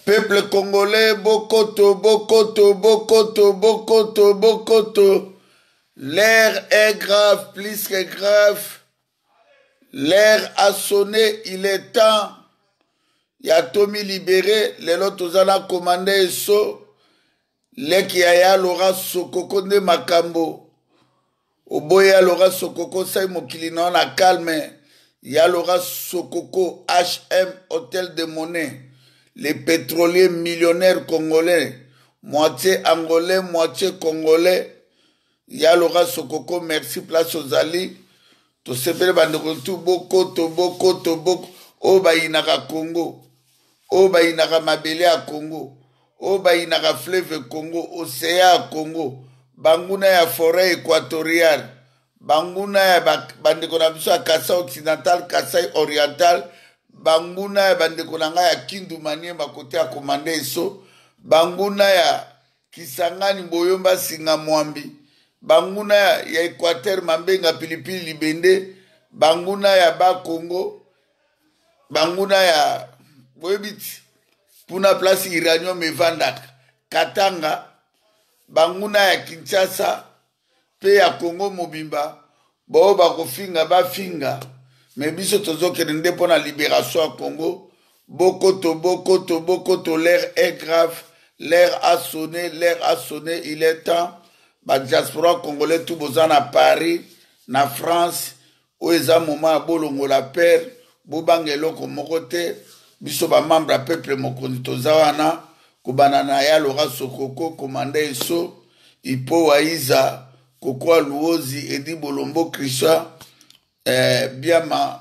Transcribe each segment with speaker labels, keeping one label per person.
Speaker 1: Peuple congolais, bokoto, bokoto, bokoto, bokoto, bokoto. L'air est grave, plus que grave. L'air a sonné, il est temps. Ya Tomi libéré, lelo tozala commandé eso. Leki ya ya Laura Sokoko nde makambo. Oboyi ya Laura Sokoko sai mokili na yo na calme. Ya Laura Sokoko HM Hotel de Monnaie. Les pétroliers millionnaires congolais, moitié angolais, moitié congolais. Ya Laura Sokoko merci place ozali. Tosepeli bandeko tu bokoto bokoto boko oyo bayinaka Congo. Oyo bayinaka mabele ya Congo, oyo bayinaka fleuve Congo, ocean ya Congo, banguna ya foret equatoriale, banguna ya bandeko na biso ya Kasai occidental, Kasai oriental, banguna ya bandeko na ngai ya Kindu Maniema kote ya Komanda Esso, banguna ya Kisangani Boyomba Singa Mwambi, banguna ya Equateur Mambenga Pilipili Libende, banguna ya Ba Congo, banguna ya boyebi ti kuna place uranium evandaka Katanga, banguna ya Kinshasa mpe ya Congo mobimba, baoyo bakofinga bafinga, me biso tozokende nde mpo na liberation ya Congo. Bokoto bokoto bokoto, l'air est grave, l'air a sonné, l'air a sonné, il est temps. Ba diaspora congolais tout boza na Paris, na France, oyo eza moment ya bolongola pere, bobanga eloko moko te. Biso ba membre ya peuple mokonzi toza wana kobanda na ya Laura Sokoko, Komanda Eso, Ipo Waiza, Koko Aluozi, Edi Bolombo, Christian Biama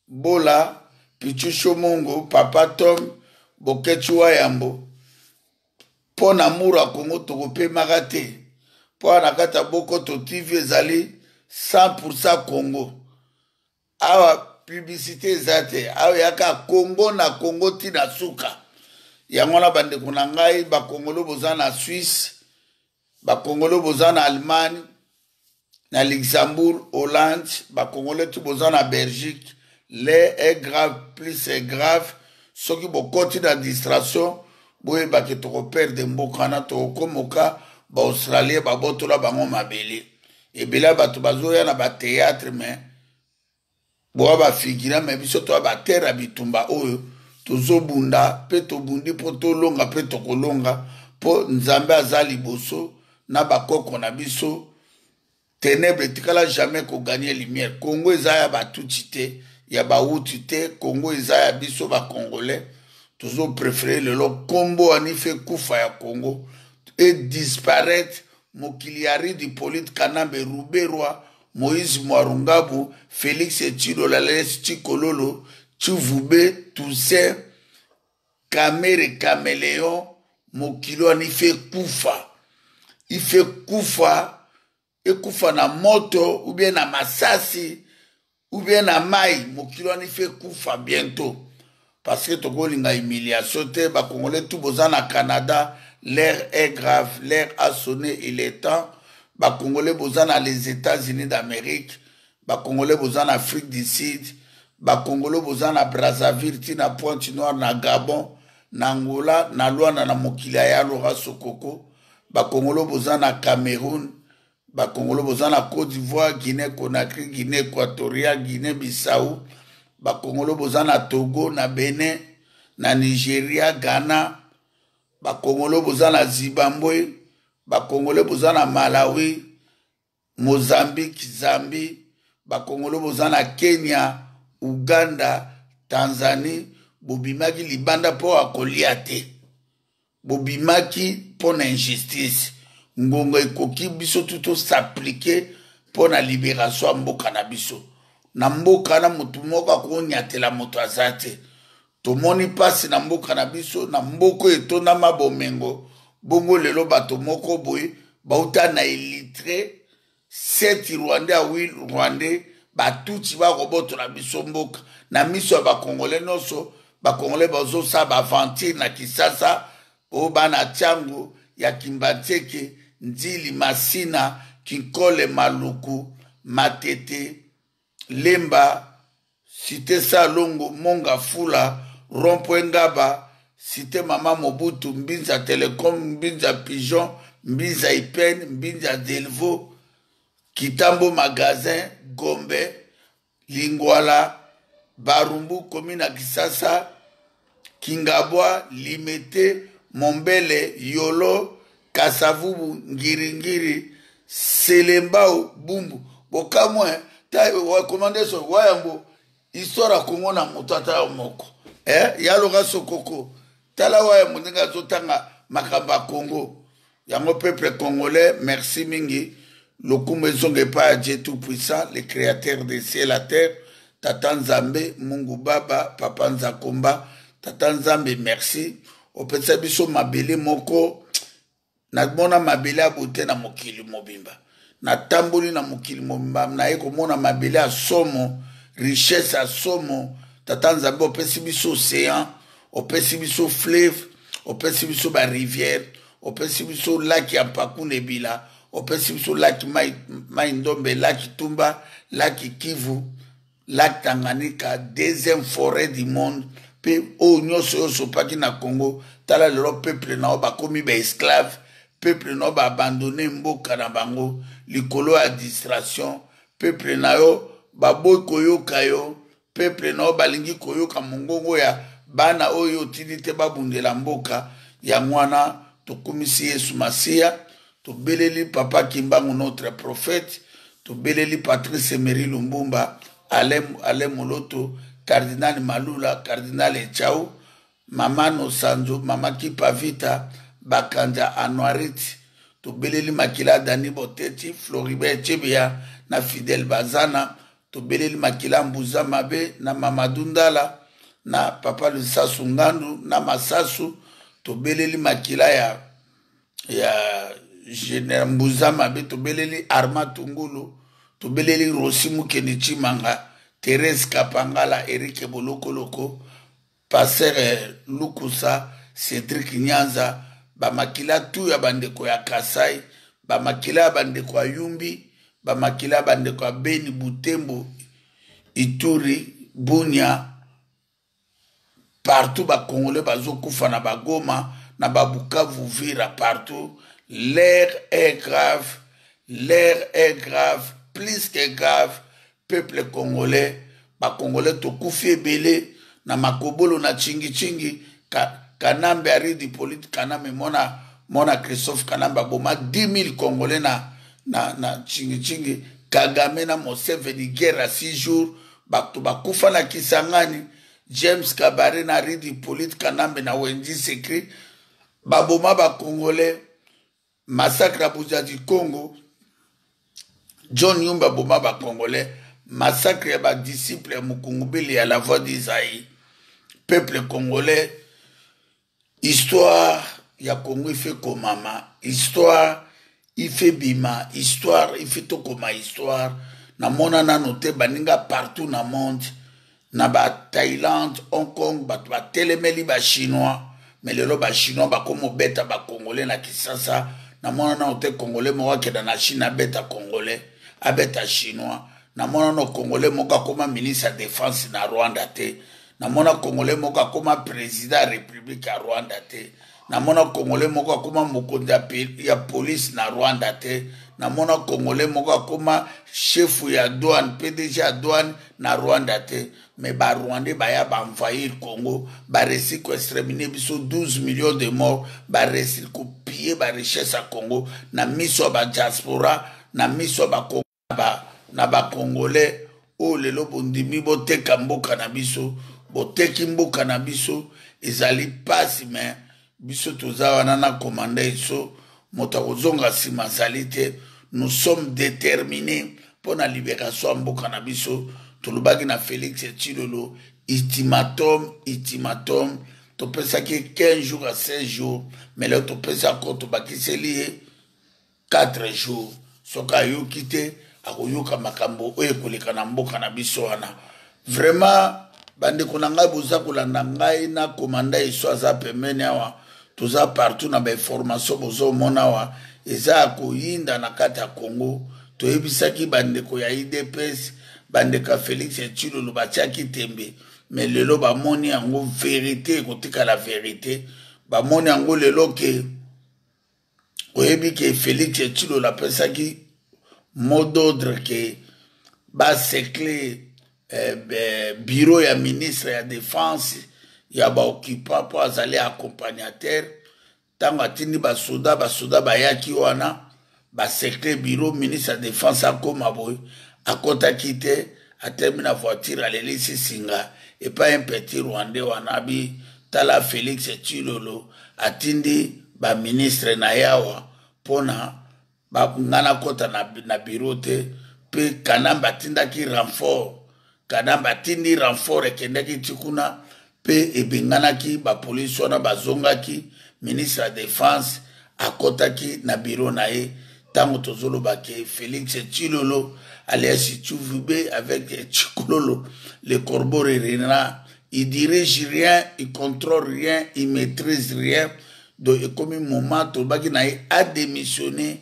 Speaker 1: Bola, Pichu Shomongo, Papa Tom, Boketshu Wayambo. Mpo na mur ya Congo tokopemaka te, mpo na kati ya Bokoto TV ezali 100% Congo. Awa publicité eza te, awa yaka Congo na Congo ti na suka. Yango wana bandeko na ngai bakongolo boza na Suisse, bakongolo boza na Allemagne, na Luxembourg, Hollande, bakongolo ti boza na Belgique, l'air est grave, plus est grave. Soki bokoti na distraction, boyebake tokoperde mboka wana, tokokomoka ba Australien babotola bango mabele. Ebele ya bato bazoya na ba théâtre, mais boa ba figura, mais biso toya ba terre ya bitumba oyo tozobunda pe tobundi po tolonga pe tokolonga, po Nzambe aza liboso na bakoko na biso. Ténèbres etikala jamais koganye lumière. Congo eza ya batutsi te, ya bawuti te, Congo eza ya biso ba Congolais. Tozo préférer lelo kombo wani fe kufa ya Congo et disparaître. Mokili ya Rue d'Hippolyte Kanambe, Ruberwa, Moïse Mwarungabu, Félix Tshilolo, Alex Tshikololo, Tshivube, Toussaint, Kamere Caméléon, mokili wana ife kufa. Ife kufa, ekufa na moto ou bien na masasi ou bien na mai, mokili wana ife kufa bientôt. Parce que tokolinga humiliation te, ba Congolais tout boza na Canada, l'air est grave, l'air a sonné, il est temps. Ba Congolais boza na les États-Unis d'Amérique, ba Congolais boza na Afrique du Sud, ba Congolais boza na Brazzaville, ti na Pointe-Noire, na Gabon, na Angola, na Luanda, na mokili ya Laura Sokoko, ba Congolais boza na Cameroun, ba Congolais boza na Côte d'Ivoire, Guinée Conakry, Guinée Équatoriale, Guinée Bissau, ba Congolais boza na Togo, na Bénin, na Nigeria, Ghana, ba Congolais boza na Zimbabwe, ba Congolais boza na Malawi, Mozambique, Zambie, ba Congolais boza na Kenya, Ouganda, Tanzanie, bobimaki libanda po akolia te. Bobimaki mpo na injustice. Ngonga ekoki biso tu to s'appliquer mpo na libération ya mboka na biso. Na mboka na motu moko akonyatela moto aza te. Tomoni mpasi na mboka na biso, na mboka oyo etondama bomengo, bongo lelo bato moko boye bauta na Érythrée, 7 Rwandais à 8 Rwandais, batutsi bakobotola biso mboka na miso ya bakongolais nyonso. Bakongolais bazosala baaventure na Kinshasa, oyo bana Tshangu ya Kimbanseke, Nzili, Masina, Kinkole, Maluku, Matete, Lemba, Cité Salongo, Monga Fula, Rond-Point Ngaba, Cité Mama Mobutu, Mbinza Telecom, Mbinza Pigeon, Mbinza Ipen, Mbinza Delvaux, Kitambo Magasin, Gombe, Lingwala, Barumbu, commune ya Kisasa, Kingabwa, Limete, Mombele, Yolo, Kasavubu, Ngiringiri, Selembao, Bumbu. Bokamwe, ta commande so wayambo histoire ya Congo na moto ata yo moko. Eh, yaloka sokoko. Tala wayambo ndenge azotanga makambo ya Congo. Yango peuple congolais, merci mingi. Lokumu ezonga epai ya Dieu tout puissant, le créateur des cieux et la terre. Tata Nzambe, Mungu Baba, Papa Nzakomba, Tata Nzambe, merci. Opesa biso mabele moko, namona mabele ya bote na mokili mobimba. Natamboli na mokili mobimba, naye komona mabele ya somo, richesse ya somo. Tata Nzambe, opesi biso océan, opesi biso fleuve, opesi biso ba rivière, opesi biso lac ya Mpakuna Ebila, opesi biso lac Mai, Mai Ndombe, lac Tumba, lac Kivu, lac Tanganyika, deuxième forêt du monde. Pe oyo nyonso oyo osopaki na Congo, tala lelo peuple na yo bakomi ba esclave, peuple na yo ba abandonne mboka na bango likolo ya distraction, peuple na yo baboyi koyoka yo, peuple na yo balingi koyoka mongongo ya bana oyo otindi te babundela mboka. Yango wana tokumisi Yesu Masiya, tobeleli Papa Kimbangu notre prophète, tobeleli Patrice Emery Lumumba, Alain Moloto, Cardinal Malula, Cardinal Echau, Mama Nosanzo, Mama Kipavita, Bakanja Anuarit, tobeleli makila Dani Boteti, Floribert Chebeya na Fidel Bazana, tobeleli makila Mbuza Mabe na Mamadou Ndala na Papa Lusasu Ngandu na Masasu, tobeleli makila ya Général Mbuza Mabe, tobeleli Armand Tungulu, tobeleli Rossi Mukeni Chimanga, Thérèse Kapangala, Eric Bolokoloko, Pasteur Lukusa, Cédric Nyanza, bamakila tu ya bandeko ya Kasai, bamakila ya bandeko ya Yumbi, bamakila ya bandeko ya Beni, Butembo, Ituri, Bunia, partout ba Congolais bazokufa na ba Goma, na ba Bukavu, Vira, partout. L'air est grave, l'air est grave, plus que grave, peuple congolais, ba Congolais tokufi ebele na makobolo na chingi chingi. Kanambe aridi politique, Kanambe mona Christophe Kanambe aboma 10 000 Congolais na chingi chingi. Kagame na Museveni guerre à 6 jours, bato bakufa na Kisangani. James Kabare na Ridi Hippolyte Kanambe na Wendy Sekri baboma ba Congolais. Massacre à Buzadi Congo, John Yumba boma ba Congolais. Massacre ya ba disciples ya Mukungubili ya la voix d'Isaïe. Peuple congolais, histoire ya Congo ife komama, histoire ife bima, histoire ife tokoma histoire. Namona nano te baninga partout na monde, na ba Thaïlande, Hong Kong, bato batelemeli ba Chinois, mais lelo ba Chinois bakomo beta ba Congolais na Kinshasa. Namona nano te Congolais moko akenda na Chine abeta Congolais, abeta Chinois. Namona no Congolais moko akoma ministre ya défense na Rwanda te. Namona Congolais moko akoma président ya République ya Rwanda te. Namona Congolais moko akoma mokonzi ya police na Rwanda te. Namona Congolais moko akoma chef ya douane, PDG ya douane na Rwanda te. Mais ba Rwandais baya ba envahir Congo, ba réussir ko exterminer biso 12 millions de morts, ba réussir ko piller ba richesse ya Congo na miso ya ba diaspora, na miso ya ba Congo, na ba Congolais oyo lelo bondimi boteka mboka na biso, boteki mboka na biso, ezali pasi, mais biso toza wana na commandant Esso, moto akozonga nsima azali te. Nous sommes déterminés pour la libération ya mboka na biso. Tolobaki na Félix Tshilolo ultimatum, ultimatum, topesaki 15 jours à 16 jours, mais lelo topesi encore, tobakiseli ye 4 jours. Soki ayoki te, akoyoka makambo oyo ekoleka na mboka na biso wana. Vraiment, bandeko na ngai, boza kolanda ngai na commandant Esso aza pembeni awa, toza partout na ba information bozomona awa, eza ya koyinda na kati ya Congo. Toyebisaki bandeko ya UDPS, bandeko ya Félix Tshilolo batiaki tembe. Mais lelo bamoni yango verite, ekotikala verite. Bamoni yango lelo ke oyebi ke Félix Tshilolo apesaki mot d'ordre ke basekle bureau ya ministre ya défense ya baoccupant, mpo azali accompagnateur. Ntango atindi basoda, basoda bayaki wana, basekle bureau ministre ya défense. Akóma boye, akɔtaki te, atelemi na voiture, alelisi singa epai un petit Rwandais wana abi: "Tala, Félix Tshilolo atindi baministre na ye awa mpona nga nakɔta na bureau te." Mpe Kanambe atindaki renfort, Kanambe atindi renfort, ekendaki ti kuna mpe ebenganaki bapolisi wana, bazongaki. Ministre ya défense akɔtaki na bureau na ye. Ntango tozoloba ke Félix Tshilolo alias Tshuvube avec Tshikololo le corbeau renard, il dirige rien, il contrôle rien, il maîtrise rien. Donc ekomi moment tolobaki na ye adémissionné,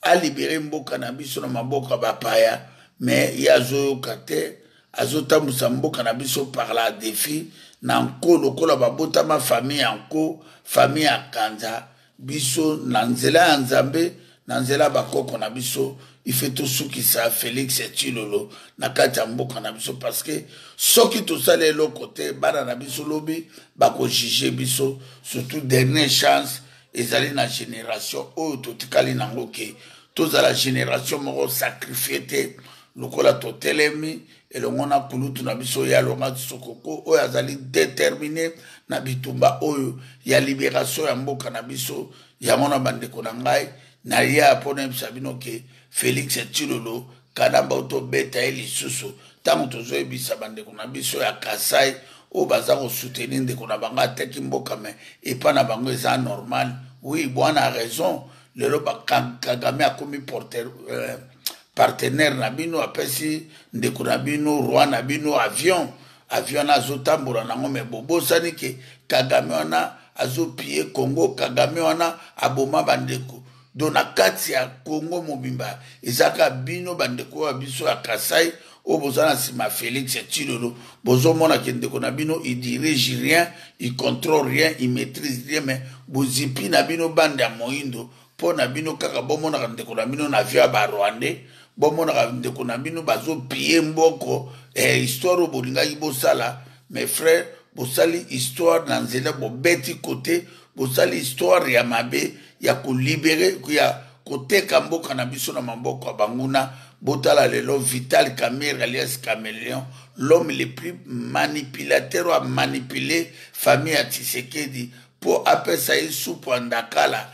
Speaker 1: alibere mboka na biso na maboko ya bapaya. Mais ye azoyoka te, azotambusa mboka na biso par la défi na nko, lokola babotama famille ya nko, famille ya kanza. Biso na nzela ya Nzambe, na nzela ya bakoko na biso, ife tosukisa Félix Tshilolo na kati ya mboka na biso, parce que soki tosala eloko te, bana na biso lobi bakojuge biso. Surtout dernière chance ezali na génération oyo totikali nango, ke tozala génération moko sacrifie te. Lokola totelemi elongo na kulutu na biso ya Longa Sokoko, oyo azali déterminé na bitumba oyo ya libération ya mboka na biso. Yango na bandeko na ngai, naya mpo nayebisa bino ke Félix Tshilolo, Kanamba tobeta ye lisusu. Ntango tozoyebisa bandeko na biso ya Kasai oyo baza kosoutenir ndeko na bango ateki mboka, me epa na bango eza normal. Oui, bwana raison. Lelo Kagame akomi porter partenaire na bino, apesi ndeko na bino, roi na bino, avion. Avion wana azotambola nango, me bobosani ke Kagame wana azopie Congo. Kagame wana aboma bandeko. Donc na kati ya Congo mobimba, ezaka bino bandeko oyo ya biso ya Kasai oyo boza na nsima Félix Tshilolo, bozomonaka ndeko na bino, il dirige rien, il contrôle rien, il maîtrise rien, mais bozipi na bino bande ya moyindo mpo na bino kaka bomonaka ndeko na bino na avion ya Barwandais, bomonaka ndeko na bino bazopie mboko. Histoire oyo bolingaki bosala, mes frères, bosali histoire na nzela, bobeti kote, bosali histoire ya mabe ya kolibere, ya koteka mboka na biso na maboko ya banguna. Botala lelo Vital Kamerhe alias Caméléon, l'homme le plus manipulateur, oyo amanipule famille ya Tshisekedi mpo apesa ye supu ya ndakala,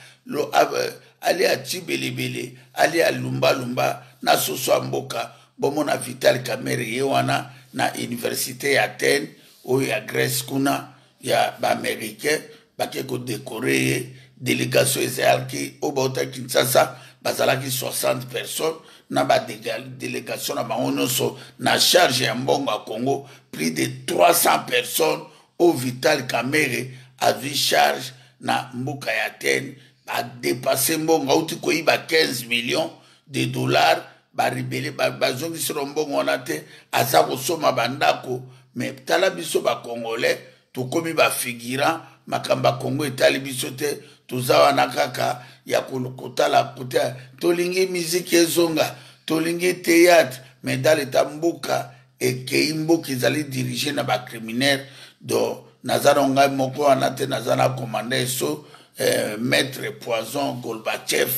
Speaker 1: alia tibelebele, alia lumbalumba na soso ya mboka. Bomona Vital Kamerhe ye wana na université ya Athènes oyo ya Grèce kuna ya Baaméricain, bake kodécorer ye. Délégation ezalaki oyo bauta Kinshasa, bazalaki 60 personnes na badélégation na bango nyonso, na charge ya mbongo ya Congo, plus de 300 personnes oyo Vital Kamerhe azwi charge na mboka ya Athènes. Badépenser mbongo, auti koyiba 15 millions de dollars, barebele bazongisela mbongo wana te. Aza kosomba bandako. Me tala biso Bacongolais, tokomi bafigurant. Makambo ya Kongo etali biso te, toza wana kaka ya kotala kote. Tolingi miziki ezonga, tolingi théâtre, mais dans l'état mboka ekei, mboka ezali dirigé na bacriminel. Donc naza na ngai moko wana te, naza na commandant eso, maître Poison Gorbatchev,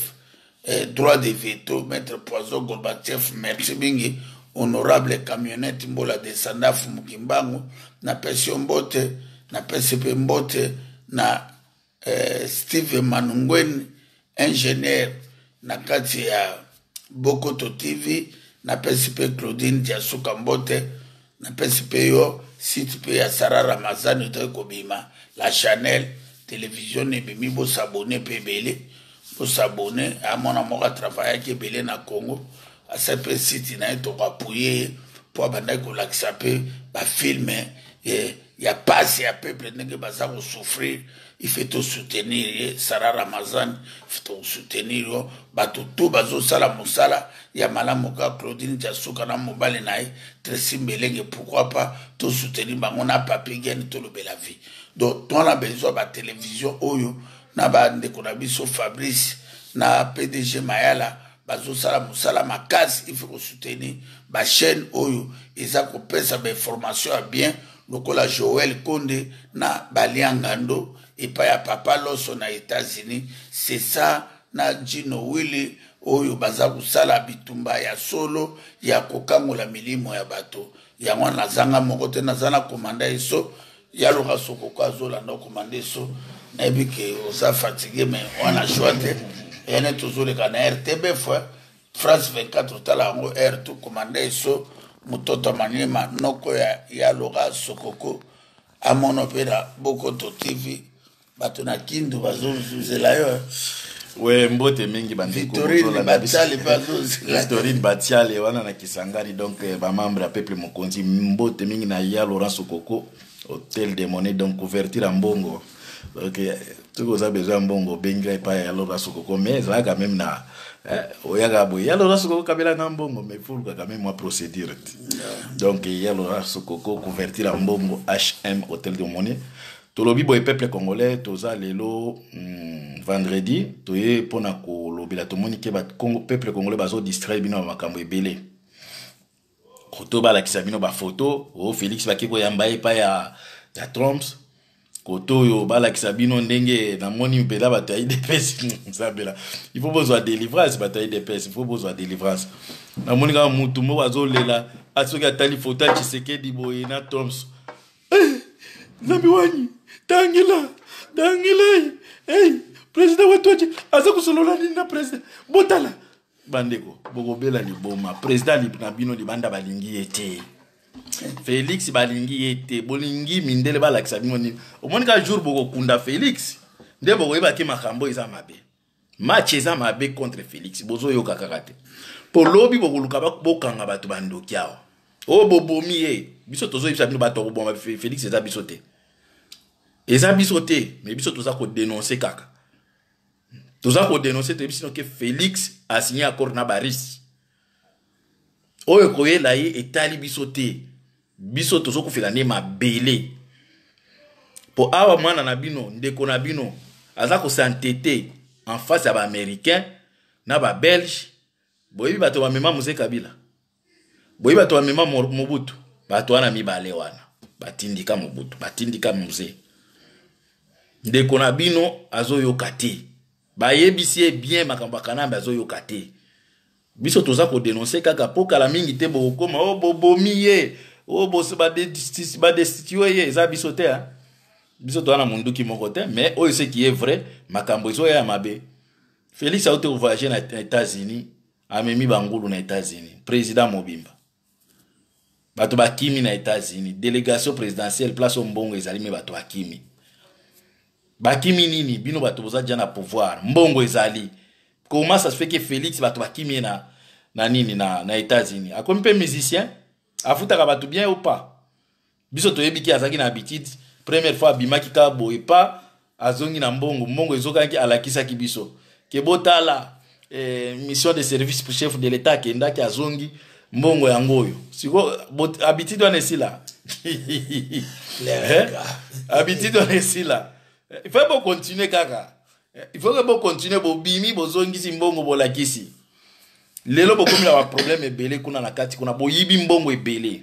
Speaker 1: droit de veto, maître Poison Gorbatchev. Merci mingi, honorable camionnette Mbola descendant Mokimbangu. Napesi yo mbote, napesi mpe mbote na Steve Manungweni, ingénieur na kati ya Bokoto TV. Napesi mpe Claudine Diasuka mbote, napesi mpe yo site mpe ya Sara Ramazani otoki kobima la Chanel télévision ebimi. Bosabone mpe ebele, bosabone. Amona moko atravaillaki ebele na Congo, asali mpe site na ye, tokoapuye ye mpo abandaki kolakisa mpe bafilme. ya pasi ya peuple ndenge baza kosouffrir. Il faut tosoutenir ye. Sara Ramazan, il faut tosoutenir yo. Bato tu bazosala mosala ya malamu ka Claudine Jasuka na mobali na ye Tracy Mbelenge, pourquoi pas tosoutenir bango na Papi Gene, tolobela vie. Donc tona besoin batelevizio oyo na bandeko na biso Fabrice na PDG Mayala bazosala mosala makasi. Il faut kosoutenir bachaîne oyo eza kopesa bainformation ya bien, lokola Joel Konde na Baliangando epai ya Papa Loso na États-Unis, c'est ça, na Gino Willi oyo baza kosala bitumba ya solo ya kokangola milimo ya bato. Yango wana nazanga moko te, naza na komanda eso yaloka sokoko azolanda. Komanda eso, nayebi ke oza fatigué, mais wana choix te. Ene tozoleka na RTBF, France 24, otala yango r tu. Komanda eso, mototo Maniema, noko ya yaloka sokoko, amono mpe na Bokoto TV. Bato na Kindu bazozela yo.
Speaker 2: We, mbote mingi bandeko.
Speaker 1: Victorine Batiale bazozela.
Speaker 2: Victorine Batiale wana na Kisangani. Donc bamembre ya peuple mokonzi, mbote mingi na ya Laurent Sokoko, Hôtel de Monnaie, donc couverture ya mbongo. Donc soki oza besoin ya mbongo, obengi epai ya Laurent Sokoko. Mais ezalaka même na oyaka boye, ya Laurent Sokoko kabelanga mbongo, mais faut luka quand même mwa procédure te. Donc ya Laurent Sokoko, couverture ya mbongo, HM, Hôtel de Monnaie. Tolobi boye, peuple congolais, toza lelo vendredi, toye mpona kolobela. Tomoni ke peuple congolais bazodistraire bino na makambo ebele. Koto balakisa bino bafoto o Félix bake koyamba ye epai ya Trump, koto oyo balakisa bino ndenge namoni mpenza bato ya UDPS. Nzambela, il faut bozwa délivrance. Bato ya UDPS, il faut bozwa délivrance. Namoni kaka mutu moko azolela, soki atali foto ya Tshisekedi boye na Trump: "Eh, Nzambe wanyi, tangela, tangela, hey, président watoje aza kosolola nini na président?" Botala bandeko, bokobela liboma. Président na bino libanda balingi ye te. Félix balingi ye te. Bolingi mindele balakisa bino nini? Omoni kaka jour bokokunda Félix nde bokoyebaki makambo eza mabe. Match eza mabe contre Félix. Bozoyoka kaka te, mpo lobi bokoluka bokanga bato bandoki awa oyo bobomi ye. Biso tozoyebisa bino, bato koboma Félix eza biso te, eza biso te. Mais biso toza kodénoncer kaka, toza kodénoncer. Toyebi sino ke Félix asigné accord na baRusses. Oyo koyela ye etali biso te. Biso tozokufela nde mabele, mpo awa mwana na bino, ndeko na bino aza kos'entêter en face ya baAméricain na baBelge. Boyebi bato bamema Mzee Kabila, boyebi bato bamema Mobutu. Bato wana mibale wana batindika Mobutu, batindika Mzee. Ndeko na bino azoyoka te. Bayebisi ye bien makambo ya Kanambe, azoyoka te. Biso toza kodénoncer kaka, mpo kala mingi te bokokoma o bobomi ye, o badestituer ye. Eza biso te. Biso toza na munduki moko te. Mais oyo, ce qui est vrai, makambo ezoya ya mabe. Félix auti kovoyage na États-Unis, amemi bangulu na États-Unis. Président mobimba, bato bakimi na États-Unis. Délégation présidentielle, place oyo mbongo ezali, me bato bakimi. Bakimi nini? Bino bato boza dia na pouvoir, mbongo ezali. Comment ça se fait que Félix, bato bakimi ye na nini na États-Unis? Akomi mpe musicien, afutaka bato bien ou pas? Biso toyebi ki azalaki na habitude. Première fois abimaki kaka boye pa, azongi na mbongo. Mbongo ezokaki, alakisaki biso ke botala, mission de service pour chef de l'État, akendaki, azongi, mbongo yango oyo. Siko habitude wana esila, eh? Habitude wana esila. Il faut bocontinue kaka, il faut ke bocontinue. Bobimi, bozongisi mbongo, bolakisi. Lelo bokomi na baproblème ebele kuna na kati kuna. Boyibi mbongo ebele.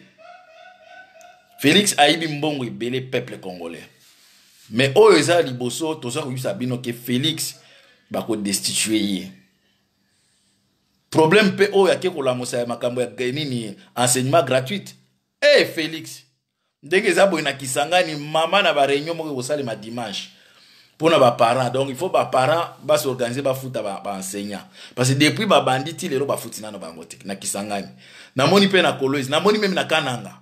Speaker 2: Félix ayibi mbongo ebele, peuple congolais. Mais oyo eza liboso, toza koyebisa bino ke Félix bakodestituer ye. Problème mpe oyo ake kolamusa ya makambo ya nini, enseignement gratuite. E Félix, ndenge eza boye na Kisangani, mama na baréunion moko ekosalema dimanche mpona baparent. Donc il faut baparent bas'organiser, bafuta baenseignant ba, parce que depuis babandi ti lelo, bafuti nano bango te na Kisangani. Namoni mpe na Kolwezi, namoni même na Kananga.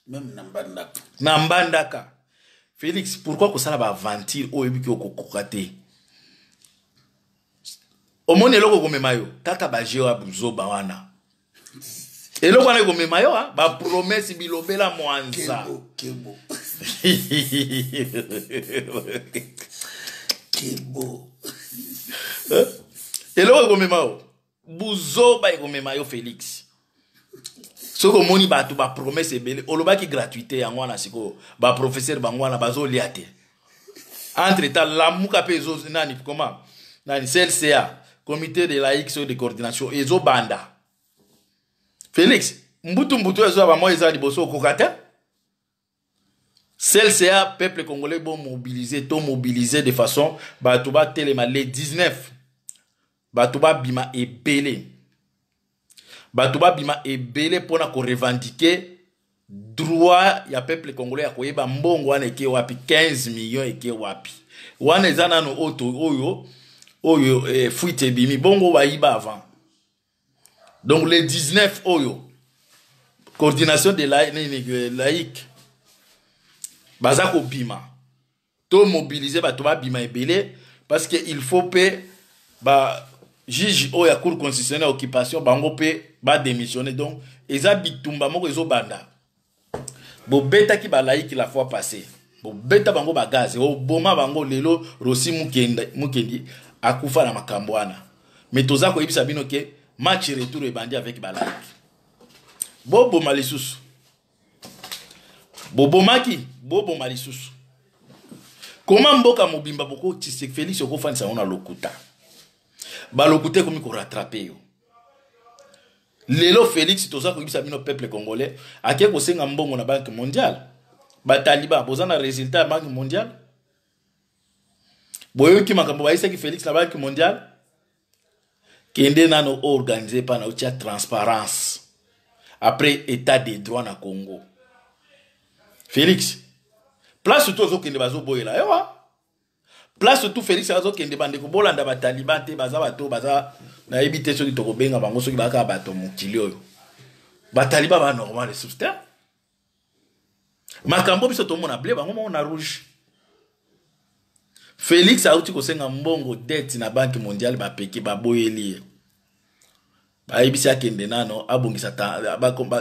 Speaker 1: Même na Mbandaka.
Speaker 2: Na Mbandaka. Félix, pourquoi kosala baaventure oyo oyebiki okokoka te? Omoni eloko ekomema yo kaka bajeu ya buzoba wana. Eloko wana ekomema yo bapromesses, bilobela mwanza.
Speaker 1: Kebo, kebo. Kebo.
Speaker 2: Eloko ekomema yo buzoba, ekomema yo Félix. Soki omoni bato bapromesse ebele, olobaki gratuité, yango wana sikoyo baprofesseur bango wana bazolia te. Entre temps Lamuka mpe ezo nani, comment, nani, CLCA, comité de laïque de coordination, ezobanda. Félix, mbutu mbutu ezoya, bamwa eza liboso, okoka te. CLCA, peuple congolais, bon, mobiliser to mobiliser de façon bato batelema le 19, bato babima ebele, bato babima ebele mpona korevendiquer droit ya peuple congolais ya koyeba mbongo wana eke wapi, 15 millions eke wapi. Wana eza nano oyo fuite ebimi, bongo bayiba avant. Donc le 19 oyo, coordination de la, nini, laïque baza kobima, to mobiliser bato babima ebele, parce que il faut mpe ba juge oyo ya Cour constitutionnelle ya occupation, bango mpe badémissionne. Donc eza bitumba moko ezobanda. Bobetaki balaïque la fois passée, bobeta bango bagaz, oboma bango. Lelo Rossy Mukendi akufa na makambo wana. Mais toza koyebisa bino ke match retour ebandi avec balaïque. Boboma lisusu, bobomaki, boboma lisusu. Koma mboka mobimba bokotise. Félix, okofandisa yango na lokuta, balokuta ekomi korattraper yo lelo. Félix, toza koyebisa bino peuple congolais, ake kosenga mbongo na Banque mondiale. Bataliba, boza na résultat ya Banque mondiale? Boyoki makambo bayisaki Félix na Banque mondiale? Kende nano organise mpa na otia transparence, après état de droit na Congo. Félix, place to ozokende, bazoboyela yo. Place tout Félix azokende, bandeko, bolanda bataliban te. Baza bato baza, nayebi te soki tokobenga bango, soki bakaka bato mokili oyo. Bataliban ba normal lisusu te. Makambo biso tomona bleu, bango moko na rouge. Félix auti kosenga mbongo, dette na Banque mondiale, bapeke, baboyeli ye. Bayebisi akende nano abongisa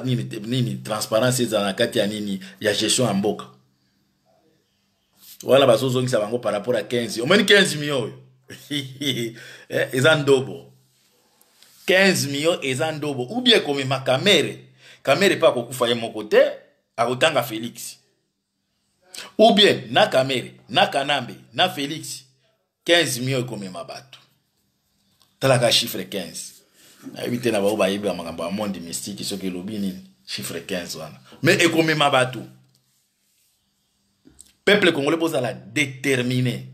Speaker 2: nini, nini, transparence ezala na kati ya nini, ya gestion ya mboka wana. Bazozongisa bango par rapport à 15. Omoni 15 millions oyo, eza ndobo. 15 millions eza ndobo. Ou bien komema Kamerhe. Kamerhe mpe akokufa ye moko te, akotanga Félix. Ou bien na Kamerhe, na Kanambe, na Félix, 15 millions ekomema bato. Talaka chiffre 15, nayebi te na bao bayebi ya makambo ya monde mystique soki elobi nini chiffre 15 wana, mais ekomema bato. Peuple congolais, bozala déterminé,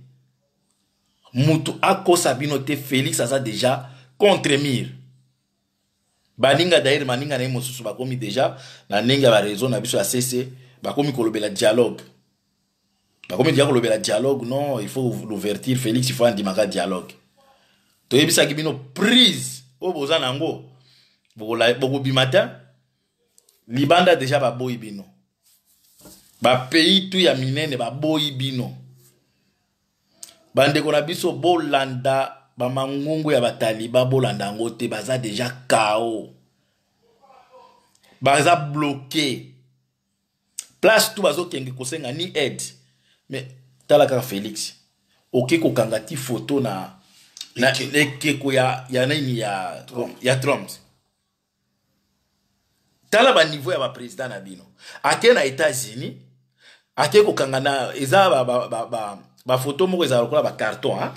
Speaker 2: mutu akosa bino te. Félix aza déjà contre mur. Baninga, d'ailleurs baninga na ye mosusu bakomi déjà na ndenge ya baréseau na biso ya cc, bakomi kolobela dialogue, bakomi déjà kolobela dialogue. Non, il faut l'ouverture. Félix, il faut andimaka dialogue. Toyebisaki bino, prise oyo boza nango, bokobima te libanda. Déjà baboyi bino, bapays tu ya minene baboyi bino. Bandeko na biso, bolanda bamangungu ya bataliba, bolanda yango te. Baza déjà KO, baza bloqué place tu bazokende kosenga ni aide. Mais tala kaka Félix, oke kokanga ti photo na ekeko ya nini, ya Trump. Tala baniveau ya baprésident na bino. Ake na États-Unis, ake kokanga na eza bafoto moko ezala lokola bacarton.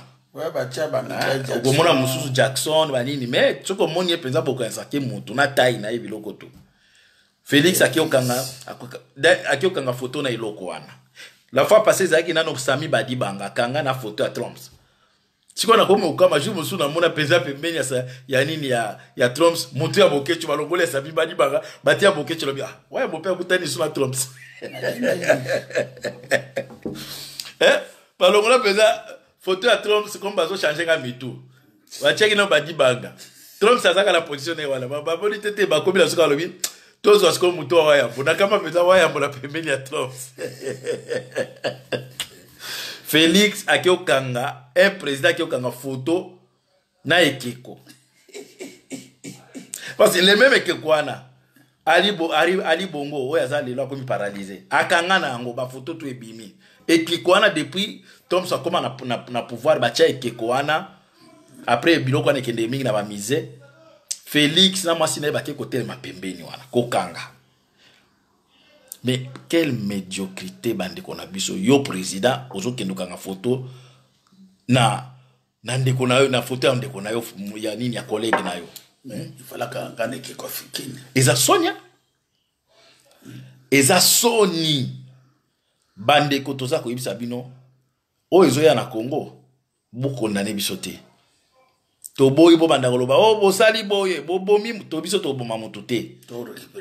Speaker 2: Okomona mosusu Jackson banini, mais soki omoni ye mpenza, bokanisake motu na tai na ye biloko to. Félix ake okanga foto na eloko wana. La fois passée ezalaki nano Sami Badibanga, akanga na foto ya Trump. Sikoyo nakomi kokama, jour mosusu namona mpenza pembeni ya nini, ya Trump, motu ya Bokecu. Balongoli ya Sami Badibanga, batia Bokecu. Lobi, ah, waya mope akutani so na Trump, eh? Balongola mpenza foto ya Trump, comme bazochange nga mitu, batiaki na Badibanga. Trump azaka na position na ye wana, bamoni te te. Bakomi na suka, balobi tozwa sikoyo motu wa Wayambo. Nakama mpenza Wayambo na pembeni ya Trump. Félix ake okanga, un président ake okanga photo na ekeko, parce que le même ekeko wana Ali, Bo, Ali, Ali Bongo oyo aza lelo akomi paralyse akanga na yango bafoto to ebimi ekeko wana depuis Thoms akoma na, na, na pouvoir batya ekeko wana après biloko wana ekende mingi na bamusée. Félix na mwasi na ye bake kotelema pembeni wana kokanga. Mais quelle médiocrité, bandeko na biso! Yo président ozokende okanga foto na ndeko na yo, na foto ya ndeko na yo, ya nini, ya collègue na yo.
Speaker 1: Mais il fallait kanga na ekeko africaine.
Speaker 2: Eza sonia, eza soni. Bandeko, toza koyebisa bino oyo ezoya na Congo, bokondane biso te. Toboyi bobanda koloba o oh, bosali boye, bobomi to biso, toboma motu te.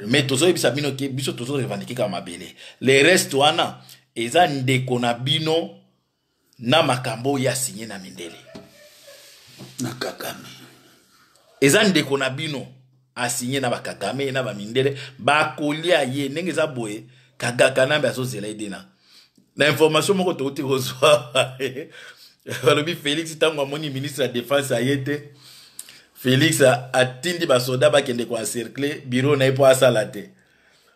Speaker 2: Mais tozoyebisa bino ke biso tozorevendiquer kaka mabele. Le reste wana eza ndeko na bino na makambo oyo asinye na mindele.
Speaker 1: Na Kagame.
Speaker 2: Eza ndeko na bino asinye na bakagame na bamindele, bakolia ye ndenge eza boye. Kagaka nambe azozela ye dena na information moko touti kozwa. Balobi Félix, ntango amoni ministre ya défense aye te, Félix atindi basoda bakende koencercler bureau na ye mpo asala te.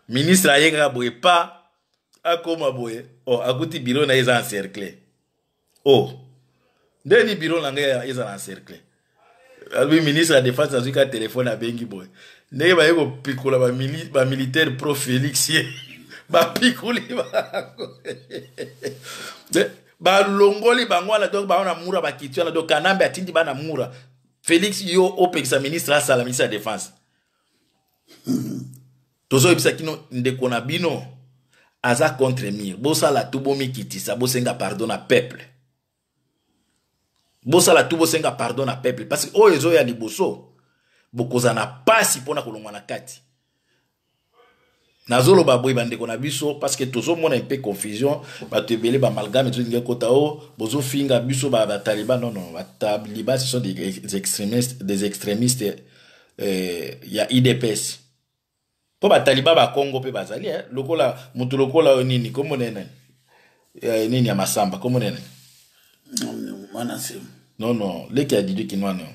Speaker 2: Ministre aye kaka boye, pa akoma boye, oh, akuti bureau na ye eza encerclé. Oh, ndeni bureau na ngai ezala encerclé? Alobi ministre ya défense azwi ka telefone, abengi boye, ndenge baye kopikola bamilitaire pro Félix ye, bapikoli bango, balongoli bango wana. Donc bango na mura, bakiti wana. Donc Kanambe atindi bana mura. Félix, yo opekisa ministre asala, ministre ya défense. Tozoyebisa kino ndeko na bino aza contre mur. Bosala tu bomikitisa, bosenga pardon na peuple. Bosala tu bosenga pardon na peuple, parce que oyo ezoya liboso, bokozala na pasi mpona kolongwa na kati. Nazoloba boye, bandeko na biso, parce que tozomona mpe confusion, bato ebele baamalgame ezolingi ekota o bozofinga biso bataliban. Non, non, bataliban, ce sont des extrémistes, des extrémistes ya UDPS. Mpo bataliban bakongo mpe bazali eh? Lokola motu lokola oyo nini, kombo nene nini ya Masamba, kombo nene?
Speaker 1: Mwana Nsemi.
Speaker 2: Non, non, leki ya Didi Kinwani,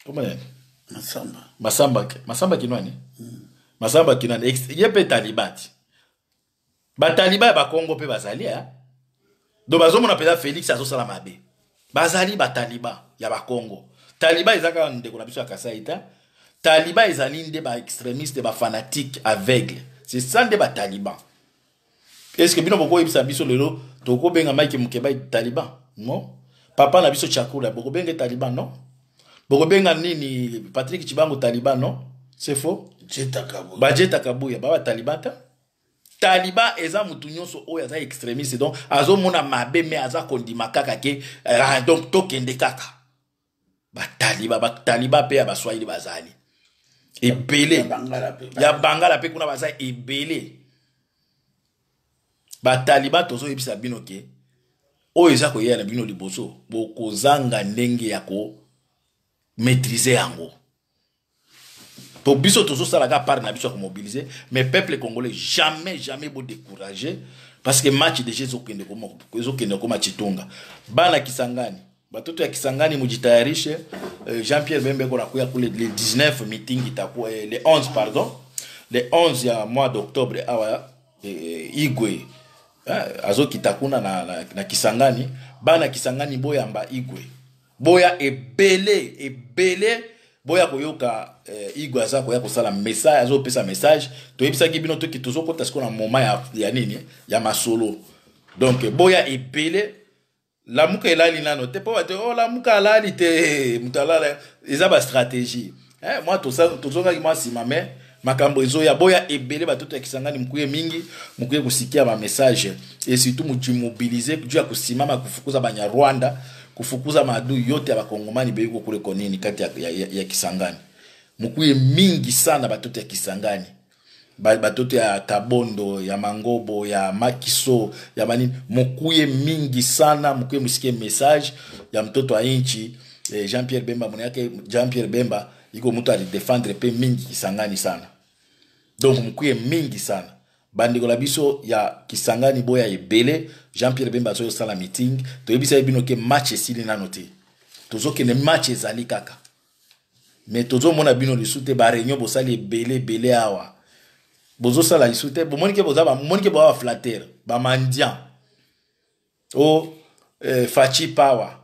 Speaker 2: kombo nene?
Speaker 1: Masamba.
Speaker 2: Masamba, Masamba Kinwani. Masamba Kinwani ye mpe taliban ti. Bataliban ya bakongo mpe bazali eh? Donc bazomona mpenza Félix azosala mabe. Bazali bataliban ya bakongo. Taliban eza kaka ndeko na biso ya Kasai te. Taliban ezali nde baextrémiste, bafanatique aveugle, c'est ça nde bataliban. Est ce que bino bokoyebisa biso lelo tokobenga Mike Mokeba taliban? Non. Papa na biso Chakula, bokobenga taliban? Non. Bokobenga nini, Patrick Chibango, taliban? Non, c'est faux. Bajeta Kabuya ba bataliban te. Taliban eza mutu nyonso oyo aza extrémiste, donc azomona mabe me aza kondima kaka ke donc tokende kaka. Bataliban, bataliban mpe ya baswahili bazali ebele, ya bangala mpe kuna baza ebele. Bataliban, tozoyebisa bino ke oyo eza koyeya na bino liboso, bokozanga ndenge ya komaîtriser yango. Po biso tozosalaka part na biso ya komobiliser, mais peuple congolais, jamais, jamais bodécourager, parce que match déjà ezokende koma chitunga. Bana Kisangani, batoto ya Kisangani, mujitayarishe. Jean-Pierre Bemba eko nakuya kule le 19, meeting itakuwa le 11, pardon, le 11 ya mois d'octobre awa. Igwe azokita kuna na Kisangani. Bana Kisangani, boyamba Igwe, boya ebele ebele, boya koyoka Igwe aza koya kosala message, azopesa message. Toyebisaki bino toki tozokota sikoyo na moment ya nini, ya masolo. Donc boya ebele. Lamuka elali nano te, mpo bato oh, Lamuka alali te. Moto alala eza bastratégie eh, mwa tozongaki mwa nsima, me makambo ezoya. Boya ebele, batoto ya Kisangani, mukuye mingi, mukuye kusikia bamessage et surtout mujimobiliser juu ya kusimama kufukuza Banyarwanda, kufukuza maadui yote ya bakongomani beyiko kule konini kati ya Kisangani. Mukuye mingi sana, batoto ya Kisangani, batoto ya Kabondo, ya Mangobo, ya Makiso, ya manini, mukuye mingi sana, mukuye musikie message ya mtoto wa inchi Jean Pierre Bemba. Mwana yake Jean Pierre Bemba iko mutu alidéfendre pe mingi Kisangani sana. Donc mukuye mingi sana, bandeko na biso ya Kisangani, boya ebele. Jean Pierre Bemba azosala meeting. Toyebisa ye bino ke match esili nano te, tozokende, match ezali kaka. Mais tozomona bino lisusu te, ba réunion bosali ebele ebele awa. Bozosala lisusu te, bomoni ke boza bomoni ke boza ba flatteur, ba mendiant. O Fatshi power,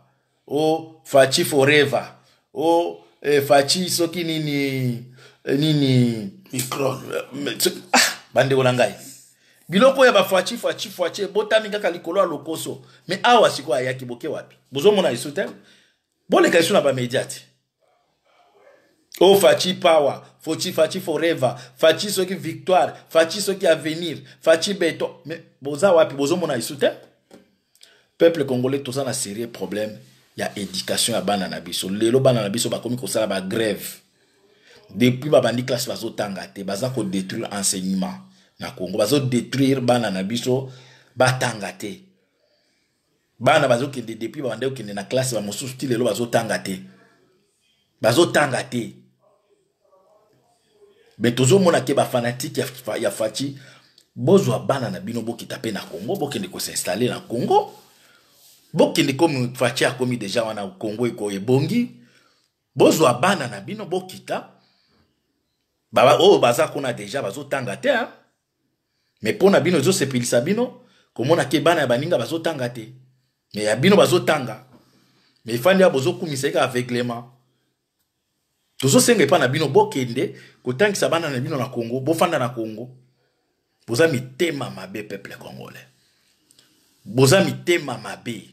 Speaker 2: o Fatshi forever, o Fatshi soki nini nini
Speaker 1: micro.
Speaker 2: Ah, bandeko na ngai, biloko ya ba Fatshi Fatshi Fatshi ebotami kaka likolo ya lokoso. Mais awa sikoyo ayaki, boke wapi? Bozomona lisusu te, boleka lisusu na bamedia te. O Fatshi power, Fatshi, Fatshi forever, Fatshi soki victoire, Fatshi soki avenir, Fatshi béton. Mais boza wapi? Bozomona lisusu te. Peuple congolais, toza na sérieux problème ya éducation ya bana na biso. Lelo bana na biso bakomi kosala bagrève depuis babandi classe, bazotanga te. Baza kodétruire enseignement na Congo, bazodétruire bana na biso, batanga te. Bana bazokende, depuis babandi kokende na classe, bamosusu ti lelo bazotanga te, bazotanga te. Mais tozomona ke bafanatiques ya Fatshi, bozwa bana na bino, bokita mpe na Congo, bokende kos'installer na Congo, bokende. Komi Fatshi akomi déjà wana, Congo eko ebongi, bozwa bana na bino, bokita. Oyo baza kuna déjà bazotanga te, hein? Mais mpo na bino ezosepelisa bino komona ke bana ya baninga bazotanga te, mais ya bino bazotanga. Mais efandi ya bozokumisa ye kaka aveuglement. Tozosenga epai na bino, bokende kotangisa bana na bino na Congo, bofanda na Congo. Boza mitema mabe, peuple congolais, boza mitema mabe.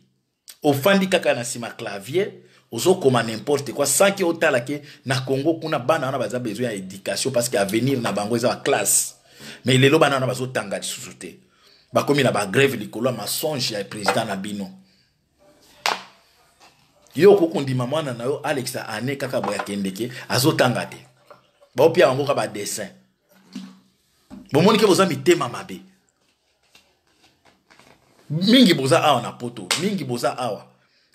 Speaker 2: Ofandi kaka na nsima clavier, ozokoma n'importe quoi sans ke otala ke na Congo kuna bana wana baza besoin ya éducation, parce que avenir na bango eza baclasse. Mais lelo bana wana bazotanga lisusu te, bakomi na bagrève likolo ya mensonge ya président na bino. Yo okokondima mwana na yo alekisa ane kaka boye, akendeke azotanga te, baopia bango kaka badessin? Bomoni ke boza mitema mabe mingi. Boza awa na Poto mingi, boza awa,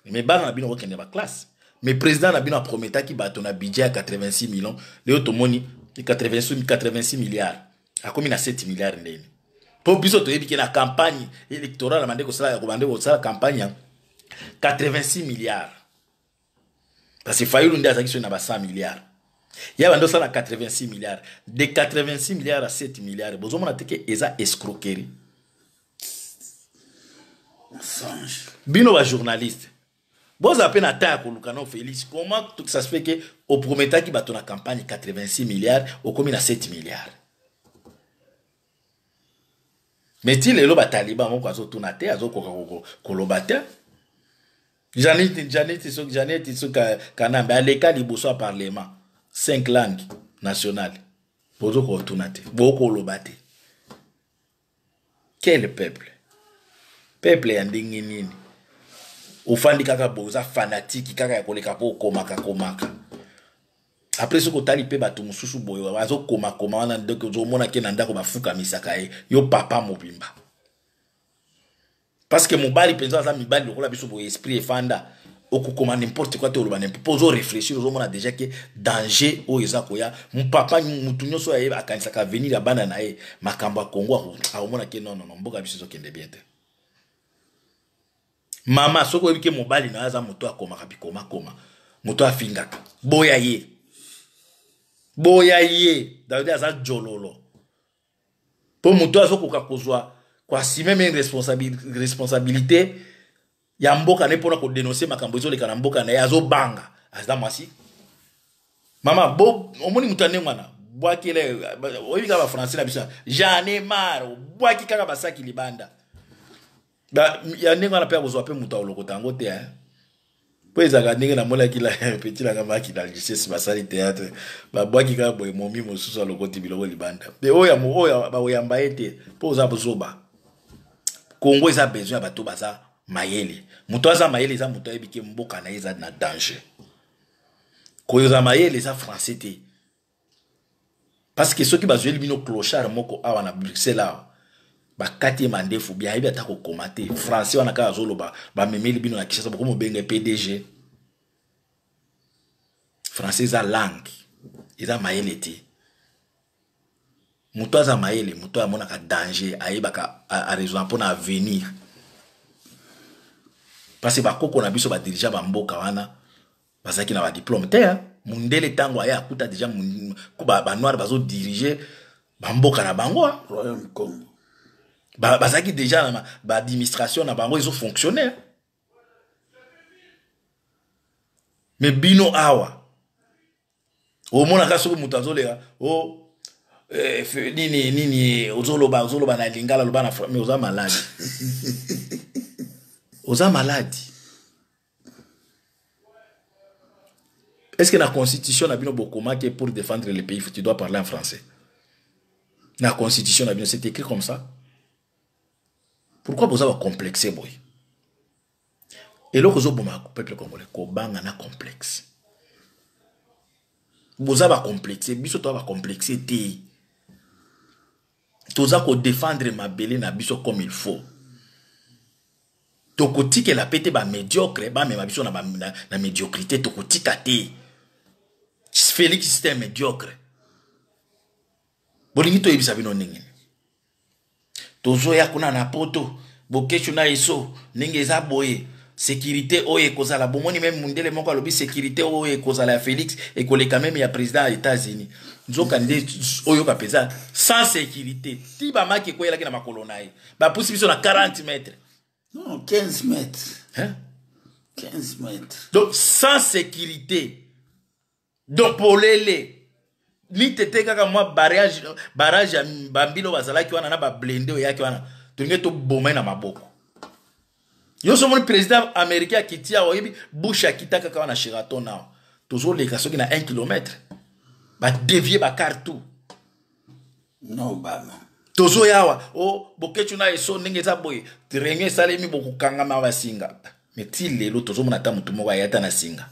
Speaker 2: mais bana na bino kokende baclasse. Mais président na bino aprometaki bato na budget ya 86 millions, lelo tomoni 86, 86 milliards, akomi na 7 milliards. Ndeni mpo biso toyebi ke na campagne électorale bande kosala, bande kosala campagne ya 86 milliards, parce que Fayulu nde azalaki soki na ba 100 milliards ya bande osala 86 milliards. De 86 milliards à 7 milliards, bozomona te ke eza escroquerie?
Speaker 1: Mensonge.
Speaker 2: Bino bajournaliste, bozala mpe na temps ya koluka no Félix. Comment ça se fait ke oprometaki bato na campagne 86 milliards, okomi na 7 milliards? Mais ti lelo bataliban moko azotuna te, azokoka koloba te. Janete, Janete soki, Janete soki Kanambe aleka liboso ya parlement, cinq langues nationales, bozokotuna te, bokoloba te. Quel peuple? Peuple ya ndenge nini? Ofandi kaka boye, oza fanatique kaka ya koleka mpo okomaka komaka. Après soki otali mpe bato mosusu boye azokomakoma wana, ndenge ozomona ke na ndako bafukamisaka ye, yo papa mobimba. Parce que mobali mpenza aza mibali lokola biso boye, esprit efanda, okokoma n'importe quoi te, oloba n'importe mpo ozoréfléchir, ozomona déjà ke danger oyo eza koya. Papa, mutu nyonso oyo ayeba, akanisaka avenir ya bana na ye, makambo ya Kongo, akomona ke non, non, non, mboka biso ezokende bien te. Mama, soki oyebi ke mobali na yo aza moto akomaka bikomakoma, moto afingaka, boya ye, boya ye. David aza jololo mpo moto azokoka kozwa koassumer même responsabilité ya mboka na ye mpona kodénoncer makambo ezoleka na mboka na ye, azobanga. Aza mwasi mama bo, omoni moto ya ndenge wana, bwakele. Oyebi kaka bafrançais na biso, j'en ai marre, obwaki kaka basaki libanda ya ndenge wana mpe akozwa mpe moto akolokota yango te. Mpo ezalaka ndenge namonaki la petit nanga maki na lycée, basali théâtre, babwaki kaka boye, momi mosusu alokoti biloko libanda. Mpe oyo oyo bakoyamba ye te mpo oza bozoba. Kongo eza besoin ya bato baza mayele. Moto aza mayele eza moto ayebi ke mboka na ye eza na danger. Koyoza mayele eza français te, parce que soki bazweli bino clochard moko awa na Bruxelles awa, bakati ye mandefu bien, ayebi ata kokoma te, français wana kaka azoloba, bamemeli bino na Kinshasa, bokomobenga PDG. Français eza langue, eza mayele te. Moto aza mayele, moto amonaka danger, ayebaka araisonner mpona avenir, parce que bakoko na biso badirigea bamboka wana bazalaki na badiplôme te, hein? Mundele ntango aye akuta deja banoir bazodirige bamboka na bango.
Speaker 1: Royaume Congo.
Speaker 2: Bazalaki deja na baadministration na bango ezofonctionne. Me bino awa omonaka soki moto azoleka o oh, eh, nini nini ozoloba ozoloba na lingala, loba na mais oza maladi. Oza maladi. Est-ce que la constitution na bino bokomaki pour défendre le pays, tu dois parler en français? La constitution na bino, c'est écrit comme ça? Pourquoi boza ba complexe boy? Eloko ozoboma peuple congolais, kobanga na complexe. Boza ba complexe, biso toza ba complexe te. Toza kodefendre mabele na biso comme il faut. Tokotikela pe te ba médiocre bamema biso na, ba, na, na médiocrité, tokotika te. Félix, c'est un médiocre. Bolingi toyebisa bino ndenge tozoya kuna na poto, Bokeshu na eso ndenge eza boye, sécurité oyo ekozala, bomoni meme mundele moko alobi sécurité oyo ekozala ya Félix ekoleka meme ya président ya États-Unis. Nzoka nde oyoka mpenza sans sécurité, ti bamaki ekweyelaki na makolo na ye, bapusi biso na 40 mètres.
Speaker 1: Non, 15 mètres.
Speaker 2: Hein?
Speaker 1: 15 mètres.
Speaker 2: Donc sans sécurité, donc polele ni tete kaka mwa barrage, barrage ya bambilo bazalaki wana na bablende oyaki wana, tolingi toboma ye na maboko. Yo so omoni président américain akiti awa, oyebi Bush akita kaka wana Sheraton awa, tozoleka soki na 1 kilomètre, badevie bakar tout.
Speaker 1: No Obama.
Speaker 2: Tozoya awa o oh, Bokecu na eso ndenge eza boye, réunion esalemi, bokokangama basinga. Mais ti lelo tozomona ata motu moko aya ata na singa.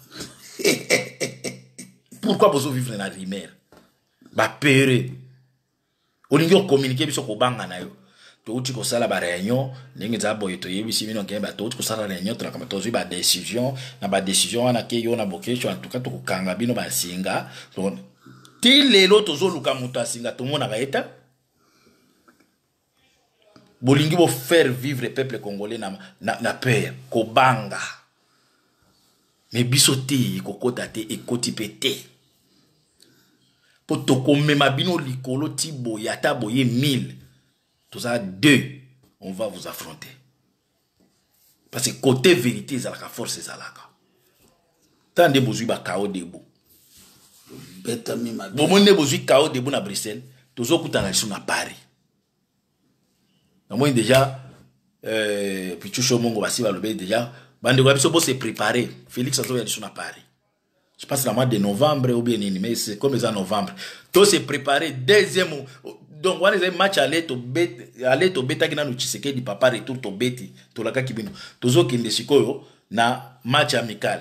Speaker 2: Pourquoi bozovivre na rumeur? Bapere olingi okommunike biso kobanga na yo. Touti kosala baréunion ndenge eza boye, toyebisi bino ke touti kosala réunion, tolakama tozwi badécision na badécision wana ke yo na Bokecu, en tout cas tokokanga bino basinga. Ti lelo tozoluka moto asinga, tomonaka ye te. Bolingi bofaire vivre peuple congolais na, na, na peur, kobanga. Me biso te, ekokota te, ekoti mpe te, mpo tokomema bino likolo ti boye, ata boye 1000, toza deux, on va vous affronter. Parce que côté vérité ezalaka, force ezalaka. Ta nde bozwi bakao debout,
Speaker 1: Betami mabe.
Speaker 2: Bomoni nde bozwi kao debout na Bruxelles, tozokutana lisusu na Paris. Namoni déjà Pichusho Mongo basi balobeli déjà bandeko ya biso, bose préparer, Félix azoya lisusu na Paris, je pense na mois de novembre ou bien nini, mais c'est comme eza novembre, to se préparer deuxième. Donc wana ezali match aller, aller tobetaki nanu Tshisekedi papa, retour tobeti, tolakaki bino tozokende sikoyo na match amical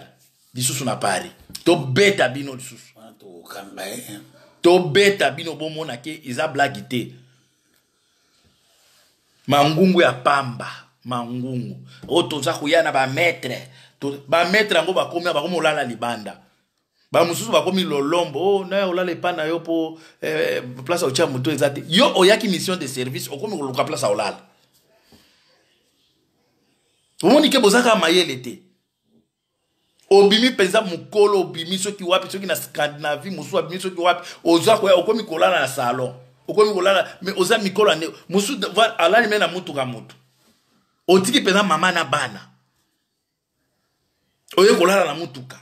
Speaker 2: lisusu na Paris, tobeta bino lisusu.
Speaker 1: Wana tokokanga ye.
Speaker 2: Tobeta bino, bomona ke eza blague te. Mangungu ya pamba, mangungu oyo toza koya na bamaître, bamaître yango bakomi bakomi olala libanda, bamosusu bakomi lolombo. Oh, na olala epa na yo mpo place otia moto eza te. Yo oyaki mission de service, okomi koluka place olala. Omoni ke bozaka mayele te. Obimi mpenza mokolo, obimi soki wapi, soki na Scandinavie, mosusu abimi soki wapi, oza koya, okomi kolala na salon, okomi kolala. Me oza mikolo ande mosusu alali me na mutuka, motu otiki mpenza mama na bana, oye kolala na mutuka.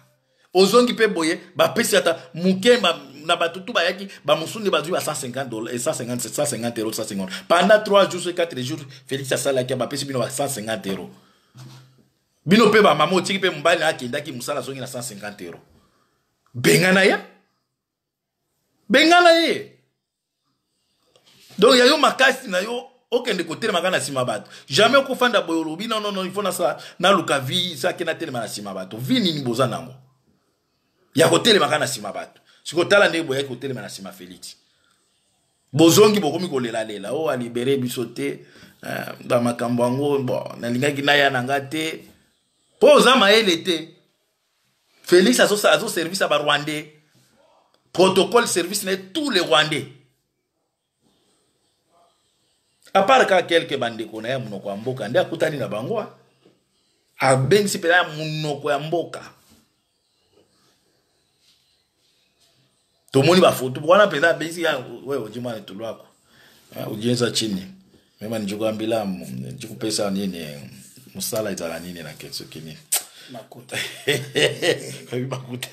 Speaker 2: Ozongi mpe boye, bapesi ata moke na bato tu bayaki, bamosusu nde bazwi ba 150 dollars, 150, 150 euros, 150 pendant 3 jours, 4 jours Félix asalaki, bapesi bino ba 150 euros. Bino mpe bamama, otiki mpe mobali na akendaki mosala, azongi na 150 euro. Bengana ye, bengana ye. Donc ya yo makasi na yo, okende kotelema kaka na nsima bato. Jamais okofanda boye, olobi non, non, non, il faut nasala, naluka vie sake, natelema na nsima bato. Vie nini boza nango ya kotelema kaka na nsima bato? Sikoyo tala ndenge boyaki kotelema na nsima Félix, bozongi bokomi kolelalela o alibere biso te. Bamakambo yango, bon, nalingaki naya na nga te mpo oza mayele te. Félix azoservice ya barwandais, protocole service na ye, tous les Rwandais, à part kaka quelque bandeko na ye ya monoko ya mboka nde akutani na bango, abengisi mpena ya monoko ya mboka. Tomoni bafoto wana mpenza abesi we ojimana tulwako ujenza chini mema njikuambila njikupesa nini mosala ezala nini na soki nini
Speaker 1: Makuta.
Speaker 2: Makuta,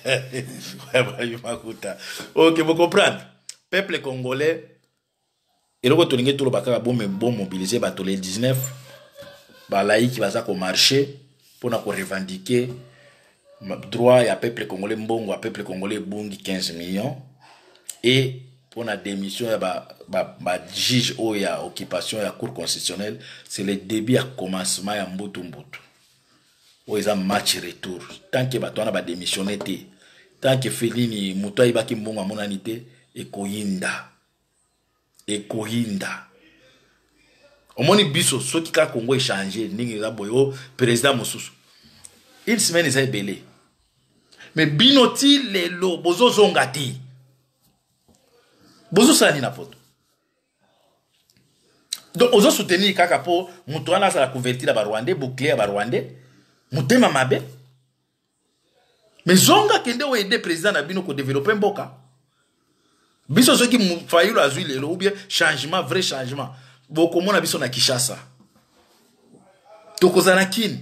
Speaker 2: makuta. Ok, vous comprendre, peuple congolais, eloko tolingi toloba kaka, bomobilize bato le 19. Balaiki baza komarche mpona korevendiquer droit ya peuple congolais. Mbongo ya peuple congolais ebungi, 15 millions, et mpona démission ya bajuge ba oyo ya occupation ya Cour constitutionnelle. C'est le début ya commencement ya mbutu mbutu oyo eza match retour. Tant que bato wana badémissionne te, tant que felini moto ayebaki mbongo amonani te, ekoyinda, ekoyinda. Omoni biso, soki kaka Congo echange ndenge eza boye, o président mosusu, une semaine eza ebele. Mais bino ti lelo bozozonga te, bozosala nini na poto? Donc ozosoutenir kaka mpo moto wana azala couverture ya Barwandais, bouclier ya Barwandais, motema mabe. Mais zonga, kende oaider président na bino kodévelopper mboka. Biso soki Fayulu azwi lelo ou bien changement, vrai changement, bokomona biso na Kinshasa, tokozala na Kini.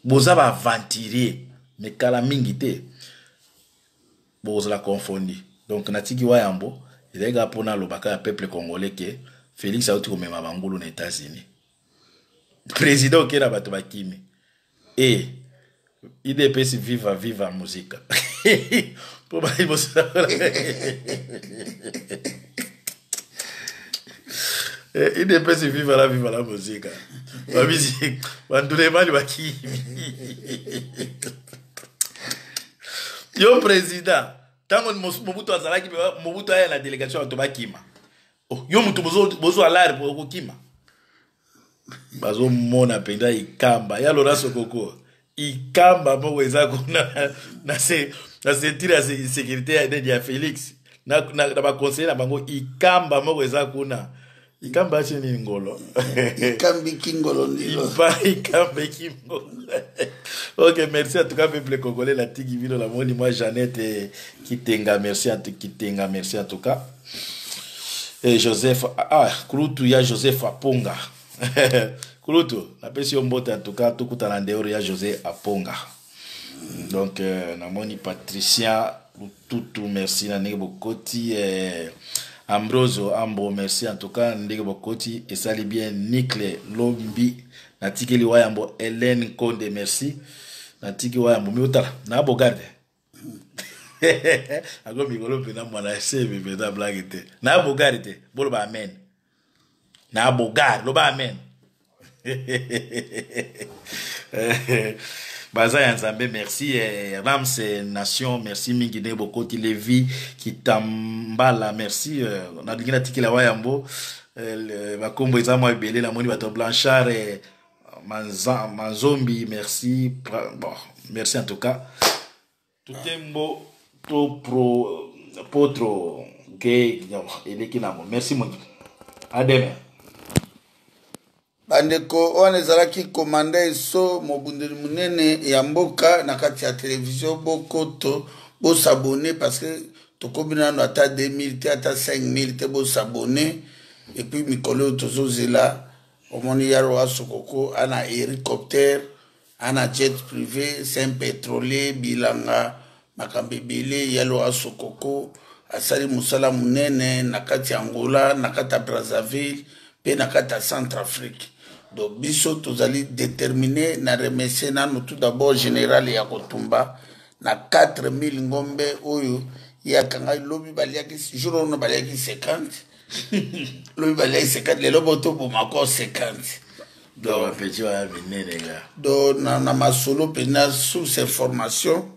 Speaker 2: Boza baaventurier, mais kala mingi te bokozala confondi. Donc natiki wayambo ezali kaka mpona alobaka ya peuple congolais ke Félix auti komema bangulu na États-Unis. Président oke na bato bakimi e UDPS, viva viva muzika mpo baliboso. UDPS viva la viva la muzika. Bamiziki bandulemani bakimi. Yo président, ntango Mobutu azalaki, Mobutu aya na délégation, bato bakima. Oh, yo motu bozwa lare okokima. Bazomona mpenza ikamba ya Lora Sokoko, ikamba moko eza kuna na ceinture ya sécurité ya nini ya Félix na baconseiller na bango. Ikamba moko eza kuna, ikamba ati nini, ngolo.
Speaker 1: Ikambi kingolo ndilo.
Speaker 2: Ikambi kingolo. Ok, merci en tout cas, peuple congolais. Natiki bino, namoni mwa Jeannette Kitenga, merci Kitenga, merci en tout cas. Et Joseph, ah, kulutu ya Joseph Aponga, kulutu napesi yo mbote. En tout cas tokutana ndeoro ya José Aponga. Donc namoni Patricien Lututu, merci na ndenge bokoti. Ambroso Ambro, merci en tout cas ndenge bokoti, esali bien. Nicle Lombi, natikeli wayambo. Hélène Konde, merci. Natiki wayambo mi otala na bogarde ako mikolo mpena mwana sebe mpenza, blague te, na bogari te. Boloba amen na bogari, loba amen. Baza ya Nzambe, merci. Rams Nation, merci mingi ndenge bokoti. Levi Kitambala, merci. Nalingi natikela wayambo. Bakombo eza mwa ebele. Namoni bato Blanchard Manzombi, merci. Bon, merci en tout cas. Tutembo to pro potro ke eleki nango. Merci mongi, à demain.
Speaker 1: Bandeko, wana ezalaki komanda eso, mobundeli monene ya mboka na kati ya televizio Bokoto. Bos'abonner parce que tokomi nano ata 2000 te, ata 5000 te. Bos'abonner. Et puis mikolo oyo tozozela, omoni yaro Asokoko ana hélicoptère, ana jet privé, c'est un pétrolier, bilanga, makambo ebele. Yalo Asokoko asali mosala monene na kati ya Angola, na kati ya Brazzaville mpe na kati ya Centrafrique. Donc biso tozali déterminé na remercier nano tout d'abord général ya kotumba na 4000 ngombe oyo ye akangai lobi. Baliaki jour wana, baliaki 50 lobi, baliaki 50 lelo, botobomako 50.
Speaker 2: Donc bapeti wana minene ga.
Speaker 1: Donc na masolo mpenza, source information,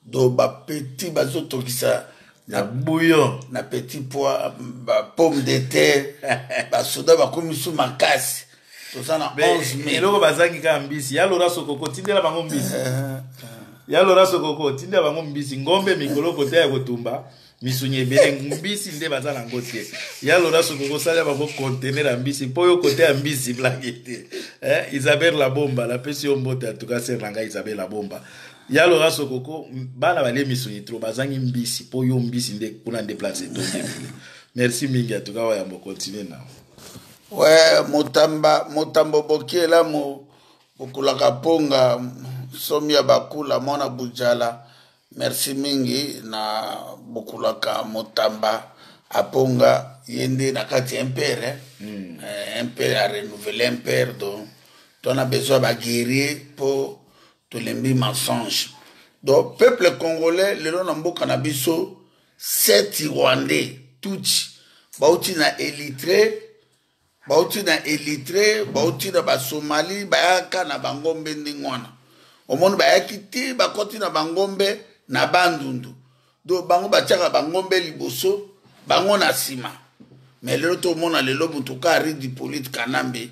Speaker 1: donc bapeti bazotokisa
Speaker 2: na bouillon,
Speaker 1: na petit pois, bapomme de terre. Basoda bakomi su makasi, toza na 11.
Speaker 2: Eloko bazangi kaka mbisi ya Lora Sokoko. Tindela bango mbisi ya Lora Sokoko, tindela bango mbisi. Ngombe mikolo kote ya kotumba misuni ebele, mbisi nde baza nango te. Ya Lora Sokoko, osalia bango conteneur ya mbisi mpo yo kote ya mbisi, blague te. Isabelle Labomba, napesi yo mbote. En tout cas, sœur na ngai Isabelle Labomba. Ya Laurent Sokoko, bana balie misuni trop, bazangi mbisi po yo mbisi nde kuna nde place etondi ebele. Merci mingi en tout cas wayambo continue na.
Speaker 1: Ouais, Mutamba, Mutambo Boki elamu bokulaka ponga somi ya bakula mwana bujala. Merci mingi na bokulaka Mutamba aponga ye nde na kati ya MPR, hein? MPR a renouveler MPR, donc on a besoin ba guerrier po tolembi mensonge. Donc peuple congolais lelo na mboka na biso 7 Rwandais tutsi bauti na Érythrée, bauti na Érythrée, bauti na ba Somalie, bayaka na bangombe ndenge wana. Omoni bayaki ti bakoti na bangombe na Bandundu. Donc bango batiaka bangombe liboso, bango na nsima. Mais lelo tomona lelo moto ka Henri Hippolyte Kanambe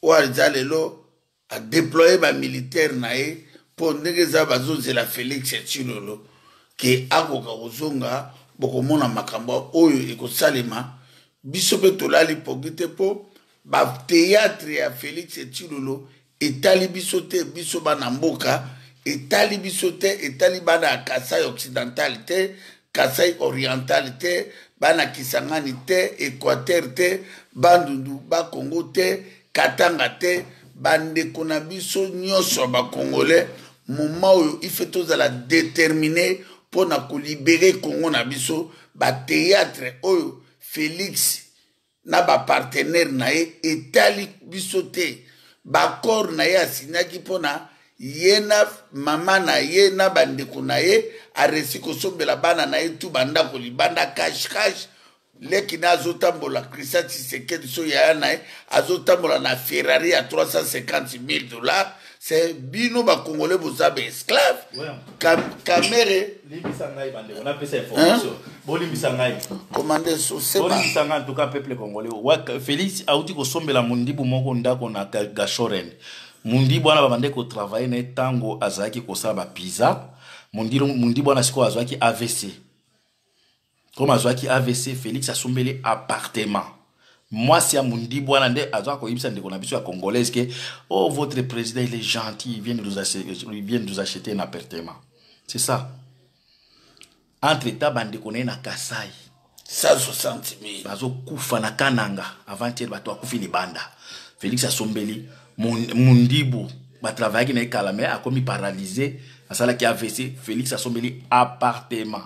Speaker 1: oyo aza lelo a déployer ba militaire na ye mpo ndenge eza bazozela Félix Tshilolo ke akoka kozonga. Bokomona makambo oyo ekosalema. Biso mpe tolali pongi te mpo ba théâtre ya Félix Tshilolo etali biso te, biso bana mboka etali biso te, etali bana ya Kasai occidental te, Kasai oriental te, bana Kisangani te, Équateur te, Bandundu Bakongo te, Katanga te. Bandeko na biso nyonso ya bakongolais, moment oyo ife tozala déterminé mpona kolibérer Congo na biso. Ba théâtre oyo Félix na ba partenaire na ye etali biso te. Ba accord na ye asignaki mpona ye na mama na ye na bandeko na ye, aresi kosombela bana na ye tu bandako libanda cash cash. Leki na azotambola, Christian Tshisekedi so yaya na ye, azotambola na Ferrari ya 350 000 dollars. C'est bino bakongolais boza ba esclave. Kamerhe.
Speaker 2: Limbisa ngai bandeko, napesa information, bolimbisa ngai.
Speaker 1: Commande sosema.
Speaker 2: Bolimbisa ngai. En tout cas peuple congolais, Félix auti kosombela mondibu moko ndako na Gashoren. Mondibu wana babande kotravailler na ye ntango azalaki kosala ba pizza. Mondibu wana sikoyo azwaki AVC. Comme azwaki AVC, Félix asombeli appartement. Mwasi ya mondibu wana nde azwaka koyebisa ndeko na biso ya congolaise ke oh, votre président, il est gentil, il vient de nous acheter un appartement. C'est ça. Entre temps bandeko na ye na Kasai
Speaker 1: 160 000
Speaker 2: bazokufa na Kananga. Avant-hier bato akufi libanda. Félix asombeli mundibu batravaillaki na ye kala, mais akomi paralysé, asalaki AVC. Félix asombeli appartement.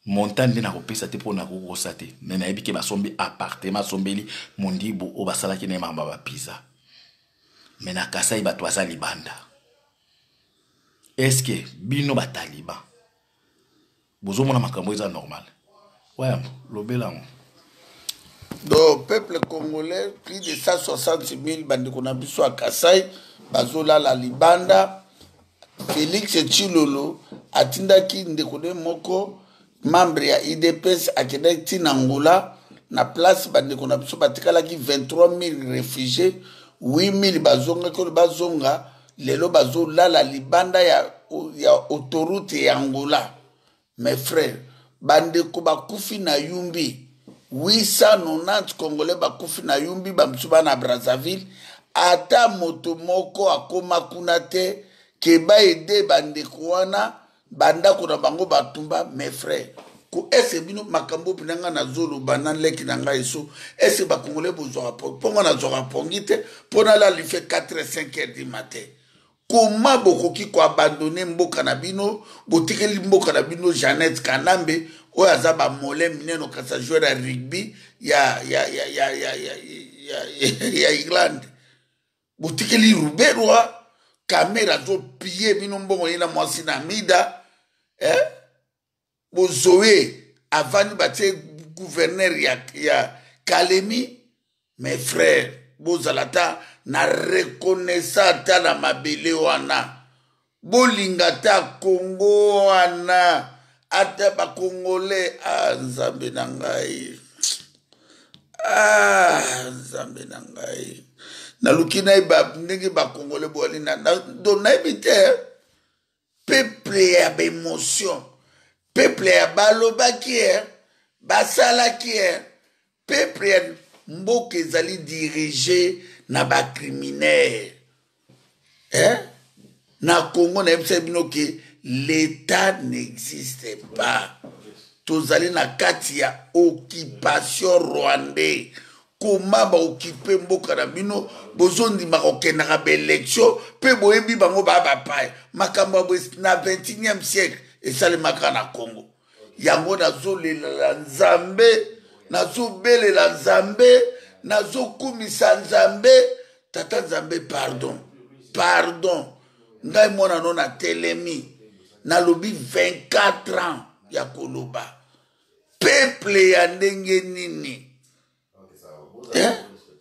Speaker 2: Montant nde nakopesa te mpo nakokosa te, me nayebi ke basombi appartement, asombeli mondibu oyo basalaki na ye makambo ya ba pizza. Me na Kasai bato baza libanda. Est-ce bino bataliban bozomona makambo eza normal? Wayambo, lobela yango.
Speaker 1: Donc peuple congolais, plus de 160 000 bandeko na biso ya Kasai bazolala libanda. Félix Tshilolo atindaki ndeko ne moko, membre ya UDPS, akendaki ntina Angola na place bandeko na biso batikalaki 23 000 réfugiés. 8 000 bazongaki, oyo bazonga lelo bazolala libanda ya autoroute ya Angola. Mes frères, bandeko bakufi na Yumbi, 890 Congolais bakufi na Yumbi, bamosusu bana Brazzaville. Ata moto moko akóma kuna te ke baaider bandeko wana, bandako na bango batumba. Mes frères, ko ese bino makambo mpena ngai nazoloba na leki na ngai so ese bakongolais bozwaka pongi? Mpo nga nazwaka pongi te, mpo nalali fe 4 5 heures du matin. Koma bokoki koabandonner mboka na bino? Botikeli mboka na bino Jeannette Kanambe oyo aza bamole minene, okasa joueur ya rugby ya Irlande. Botikeli Ruberwa, Kamerhe azopiller bino mbongo, ye na mwasi na Mida, eh? Bozoe avandi, batie gouverneur ya Kalemi. Mes frères, bozala ata na reconnaissant ata na mabele wana, bolinga ata Kongo wana, ata bakongolais. Ah, Nzambe na ngai, ah, Nzambe na ngai, naluki nayeba ndenge bakongolais boali donc nayebi te. Peuple ya ba émotion, peuple ya balobaki e basalaki e peuple ya mboka ezali dirigé na ba criminel, eh? Na Congo nayebisaki bino ke l'Etat n'existe pas. Tozali na kati ya occupation rwandais. Koma ba occupe mboka na bino, bozondima kokendaka ba election mpe boyebi bango ba bapaya. Makambo ya boye na 21e siècle esalemaka na Congo. Yango nazolelela Nzambe, nazobelela Nzambe, nazokumisa Nzambe. Tata Nzambe, pardon, pardon. Ngai mwana no natelemi, nalobi 24 ans ya koloba. Peuple ya ndenge nini? Eh?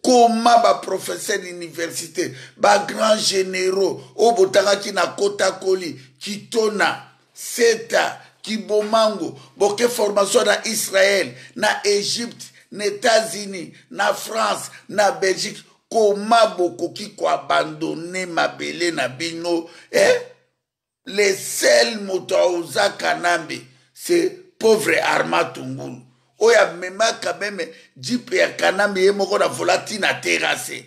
Speaker 1: Koma ba professeur d'université, ba grands généraux oyo botangaki na Kotakoli, Kitona, Seta, Kibomango, boke formation na Israël, na Egypte, na États-Unis, na France, na Belgique. Koma bokoki koabandone mabele na bino, eh? Le seul moto aoza Kanambe, c'est pauvre Armand Tungulu oyo amemaka meme jipe ya Kanambe ye moko na vola ti na terrasse.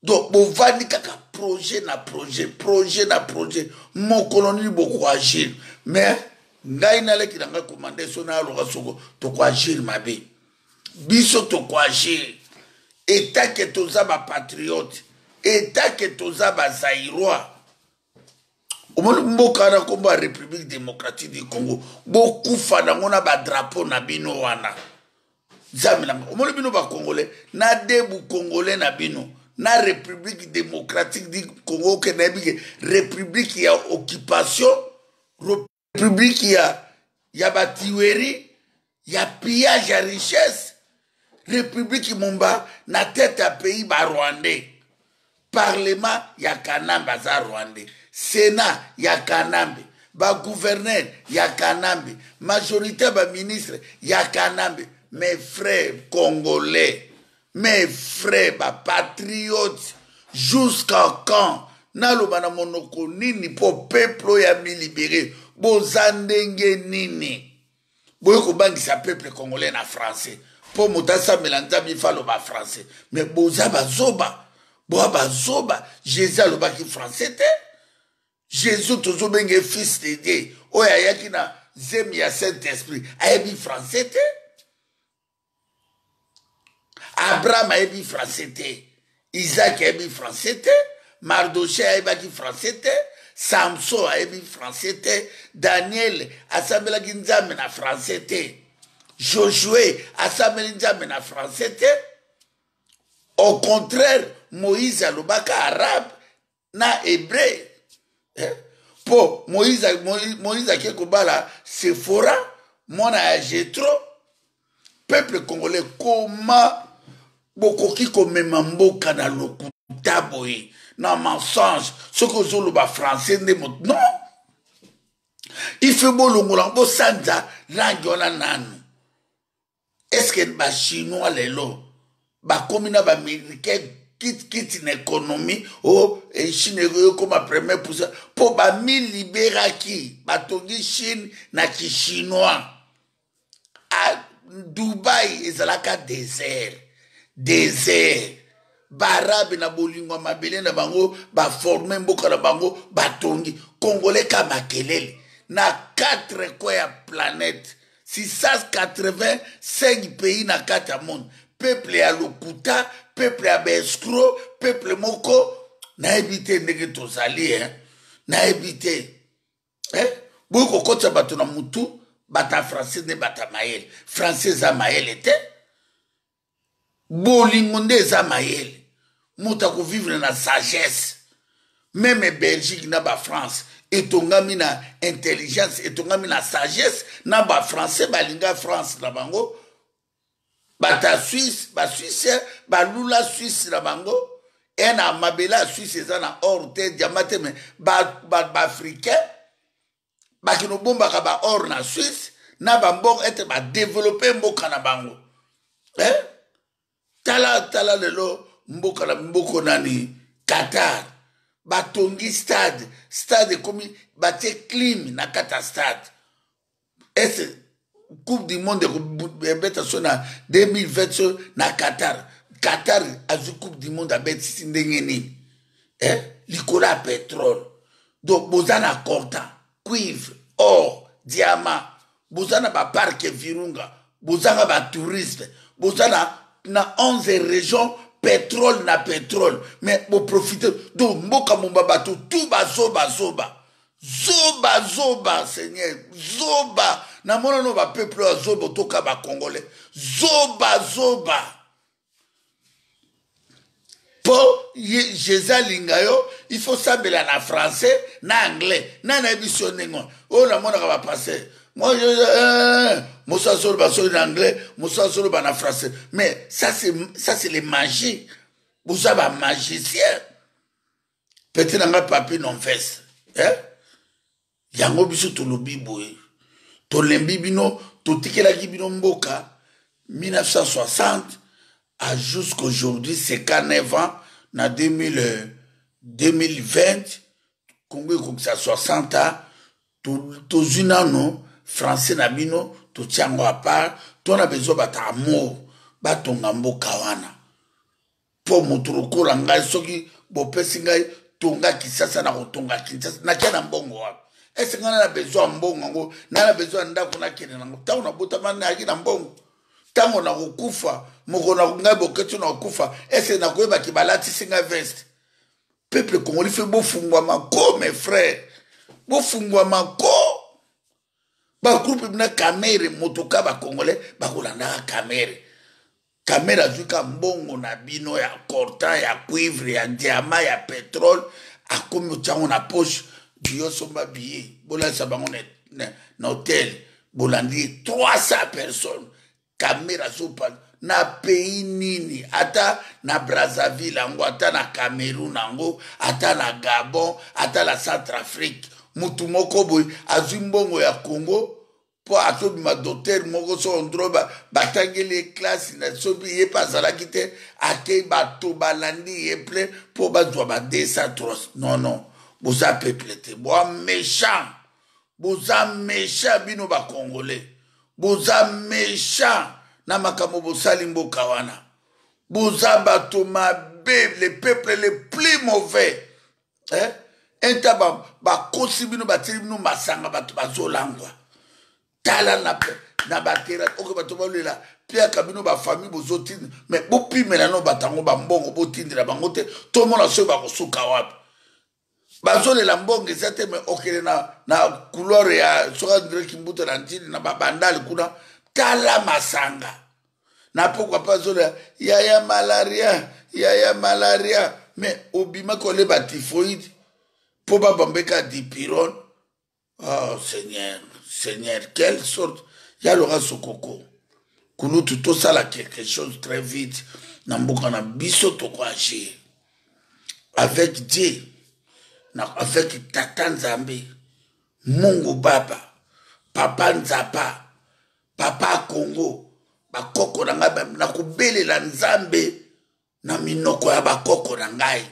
Speaker 1: Donc bovandi kaka projet na projet, projet na projet, mokolo nini bokoagir? Mais ngai naleki na ngai komanda so na aloka soko tokoagir mabe, biso tokoagir etake toza bapatriote, etake toza bazairois. Omoni mboka wana nkombo ya République démocratique du Congo, bokufa nango na badrapo na bino wana. Nzambe na ngai, omoni bino bacongolais na debu congolais na bino na République démocratique du Congo, oke nayebi ke république ya occupation, république ya batiweri, ya pillage ya richesse, république mumba na tête ya pays ba rwandais, parlement ya Kanambe aza rwandais, sénat ya Kanambe, ba gouverneur ya Kanambe, majorité ya ba ministre ya Kanambe. Mes frères congolais, mes frères ba patriotes, jusqu'à quand naloba na monoko nini po peuple oyo ya milibéré? Boza ndenge nini boye kobangisa peuple congolais na français? Mpo moto asambela Nzambe ifa aloba français. Mais boza bazoba, boa bazoba. Jésus alobaki français te. Jésus tozobenge fils de Dieu oyo ayaki na zemi ya Saint-Esprit ayebi français te. Abraham ayebi français te, Isaac ayebi français te, Mardoché ayebaki français te, Samson ayebi français te, Daniel asambelaki Nzambe na français te, Josué asambeli Nzambe na français te. Au contraire, Moïse alobaka arabe na hébreu, eh? Po Moïse ake kobala Sephora, mwana ya Jethro. Peuple congolais, koma bokoki komema mboka na lokuta boye, na mensonge? Soki ozoloba français nde moto, non, il faut bolongola, bosanza langue wana nanu. Est-ce que ba chinois lelo bakomi na ba américain kit na économie? O oh, Chine ekoma première puissance mpo bamiliberaki, batongi Chine na kichinois. Dubai ezalaka désert, désert. Baarabe na bolingo ya mabele na bango baforme mboka na bango, batongi. Congolais ka makelele na 4 coins ya planète, 685 pays na kati ya monde. Peuple ya lokuta, peuple ya baescro, peuple moko nayebi te ndenge tozali, eh? Nayebi te, eh? Boyi kokotisa bato na mutu, bata français nde bata mayele. Français eza mayele te, bolingo nde eza mayele. Moto akovivre na sagesse. Meme Belgique na bafrance etongami na intelligence, etongami na sagesse na bafrançais balinga France na bango, bata Suisse, basuisse balula Suisse na bango e na mabele ya Suisse eza na or te, diamant te, mais baafricain bakende obombaka ba or na Suisse na bambongo ete badevelope mboka na bango, eh? Tala, tala lelo mboka na mboko nani, Qatar, batongi stade, stade ekomi batie clim na kati ya stade. Ese coupe du monde ebeta so na 2020 so na Qatar. Qatar azwi coupe du monde, abetisi ndenge nini, eh? Likolo ya pétrole. Donc boza na coltan, cuivre, or, diamant, boza na ba parc Virunga, bozanga ba touriste, boza na 11 régions pétrole na pétrole, mais bo profiter donc mboka momba bato tout bazoba zoba. Zoba zoba Seigneur, zoba. Na mona no ba peuple ya zoba toka ba congolais. Zoba zoba. Po Jésus alinga yo, il faut sambela na français, na anglais. Na na biso ndenge wana. Oyo namonaka ba pasteur. Moi, mosu azoloba soki na anglais, mosu azoloba na français. Mais ça c'est les magies. Boza ba magicien. Petit na nga papi nonfes. Eh? Yango biso tolobi boye. Tolembi bino, totikelaki bino mboka 1960 à jusqu'aujourd'hui, c'est 49 ans, na 2020, Congo ekokisa 60 ans, tozwi nano français na bino, totia yango à part, to na besoin bato amour, batonga mboka wana. Po moto lokola ngai, soki bopesi ngai tonga Kinshasa, na kotonga Kinshasa, nakia na mbongo wapi? Est-ce nga na besoin ya mbongo yango, na na besoin ya ndako nakende nango? Ntango nabotama nayaki na mbongo, ntango nakokufa, mokolo na ngai boketi na kokufa, est-ce nakoyebaki balatisi ngai veste? Peuple congolais fait bofungwama ko, mes frères, bofungwama ko. Ba groupe na Kamere, motoka ba congolais bakolandaka Kamere. Kamere azwi ka mbongo na bino ya coltan, ya cuivre, ya diamant, ya pétrole, akomi otyango na poche, biyo somba billet, bolalisa bango na hôtel, bolandi 300 personnes. Kamere azopa na pays nini? Ata na Brazzaville yango, ata na Cameroun yango, ata na Gabon, ata na Centrafrique, mutu moko boye azwi mbongo ya Congo po azobima docteur moko so ondro batangeli ye classe na sobi ye pe azalaki te, ake bato balandi ye plein po bazwa ba 200, 300. Non, non, boza peuple te, boa méchant, boza méchant bino ba congolais, boza méchant na makambo bosali mboka wana, boza bato mabe, le peuple le plus mauvais. Eh? Enta bakosi bino, batili bino masanga, bato bazolangwa. Tala na batera, oke bato balela, piaka bino ba famille bozotinda, mais bopimela no bato yango ba mbongo botindela bango te, tomona soki bakosuka wapi. Bazolela mbongo eza te, mais okende na couloir ya soki André Kimbuta na Ndjili na babandali kuna, tala masanga. Na pokwa pa azolela, yaya malaria, yaya malaria, mais obima koleba typhoïde po babambeka dipyrone. Oh Seigneur, Seigneur, quelle sorte ya Laurent Sokoko. Kulutu tosala quelque chose très vite na mboka na biso, toko agir avec Dieu, na avec Tata Nzambe, Mungu Baba, Papa Nzapa, Papa Congo, bakoko na ngai, na kobelela Nzambe na minoko ya bakoko na ngai.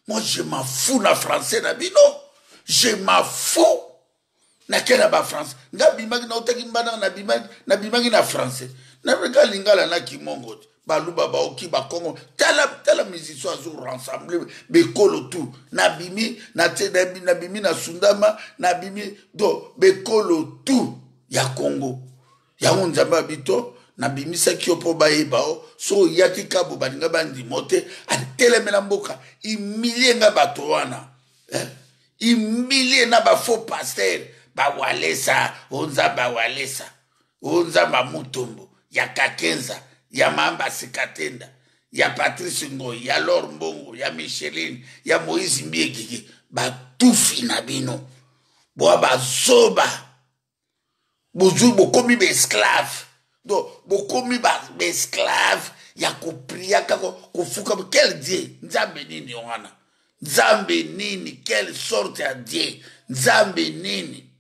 Speaker 1: Moi je m'en fous na français na bino, je m'en fous. Nake na ba français, nga bimaki na otaki mbana, na bimaki, na bimaki na français. Na bika lingala na kimongo, baluba baoki ba Congo. Tala, tala musicien azo rassembler bekolo tout. Na bimi, na te, na bimi, na bimi na Sundama, na bimi do bekolo tout ya Congo. Yango Nzambe abito na bimisaki yo po bayeba o, so oyaki kabo balinga bandimo te, atelemela mboka, humilie nga bato wana. Eh? Humilie na ba faux pasteur, ba walesa, o Nzambe walesa, o Nzambe Mutombo, ya Kakenza, ya Mamba Sikatenda, ya Patrice Ngoy, ya Laure Mbongo, ya Micheline, ya Moïse Mbiekiki, batufi na bino. Boa bazoba. Bozui bokomi ba esclave. Donc bokomi ba esclave ya kopriaka kofuka. Quel Dieu? Nzambe nini wana? Nzambe nini? Quelle sorte ya Dieu? Nzambe nini?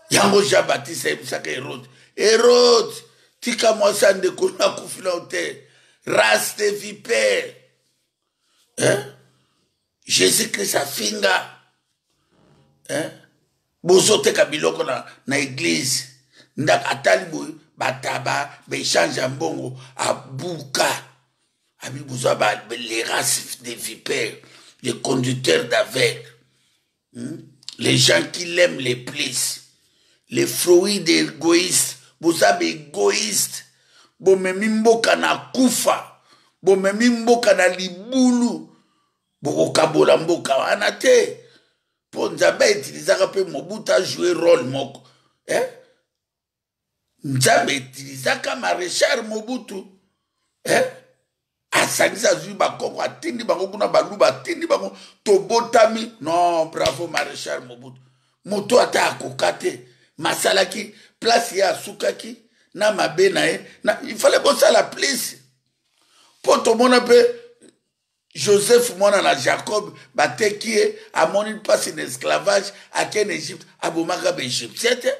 Speaker 1: Yango Jean-Baptiste ayebisaka Hérode. Hérode, tika mwasi ya ndeko na akufi na yo te. Race de vipère. Hein? Jésus-Christ afinga. Hein? Bozoteka biloko na église. Ndaka atali boye, bataba, ba échange ya mbongo, abuka. Abi bozwa ba, les races de vipères, les conducteurs d'aveugles. Les gens qui l'aiment les plus, les fruits d'égoïste, boza baégoïste, bomemi mboka na kufa, bomemi mboka na libulu, bokokabola mboka wana te, mpo Nzambe autilisaka mpe Mobutu ajoue role moko, eh? Nzambe etilisaka Maréchal Mobutu, eh? Asangisi, azwi bakongo, atindi bango kuna, baluba atindi bango, tobotami. Non, bravo Maréchal Mobutu. Moto ata akoka te, masalaki place ye asukaki na mabe na ye na, il fallait bosala plus mpo tomona mpe Joseph mwana na Jacob bateki ye, amoni mpasi na esclavage, ake na Egypte, abomaka baegyptien te,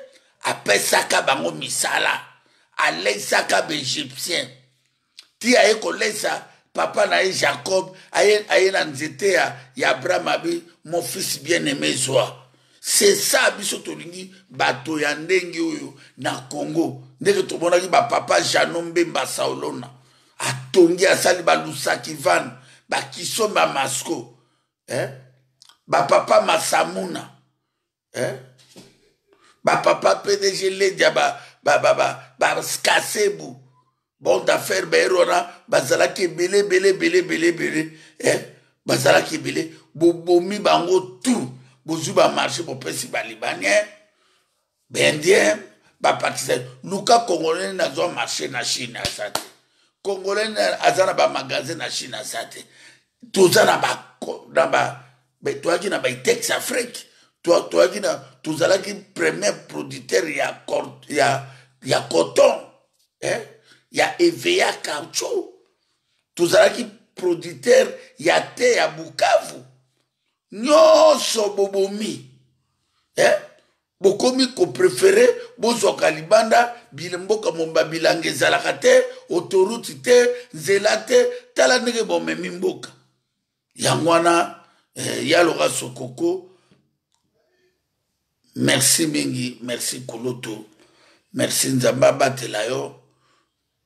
Speaker 1: apesaka bango misala, aleisaka baegyptien ti aye kolesa papa na ye Jacob, aye, aye na nzete ya Abraham, abi mon fils bien aimé zwa. C'est ça biso tolingi bato ya ndenge oyo na Congo, ndenge tomonaki bapapa Jano Mbemba Saolona atongi, asali balusaki van bakisomba masco, eh? Bapapa Masamuna, eh? Bapapa PDG Ledia, baskasebu ba, ba, ba, bon d'affaire baere wana bazalaki ebele ebele ebele ebele ebele, eh? Bazalaki ebele, bobomi bango tout, bozwi bamarché, bopesi balibanais, baindien, bapakistan. Luka congolais nazwa marché na Chine, aza te. Congolais aza na bamagasin na Chine, aza te. Toza na ba, na ba toyaki na baitex Afrique, toyaki na, tozalaki premier producteur ya coton, eh? Ya EVA caoutchouc, tozalaki producteur ya te ya Bukavu, nyonso bobomi, eh? Bokomi koprefere bozwaka libanda mboka momba, bilanga ezalaka te, autoroute te, nzela te. Tala ndenge bomemi mboka yango wana, eh, yaloka sokoko. Merci mingi, merci kulutu, merci. Nzambe abatela yo.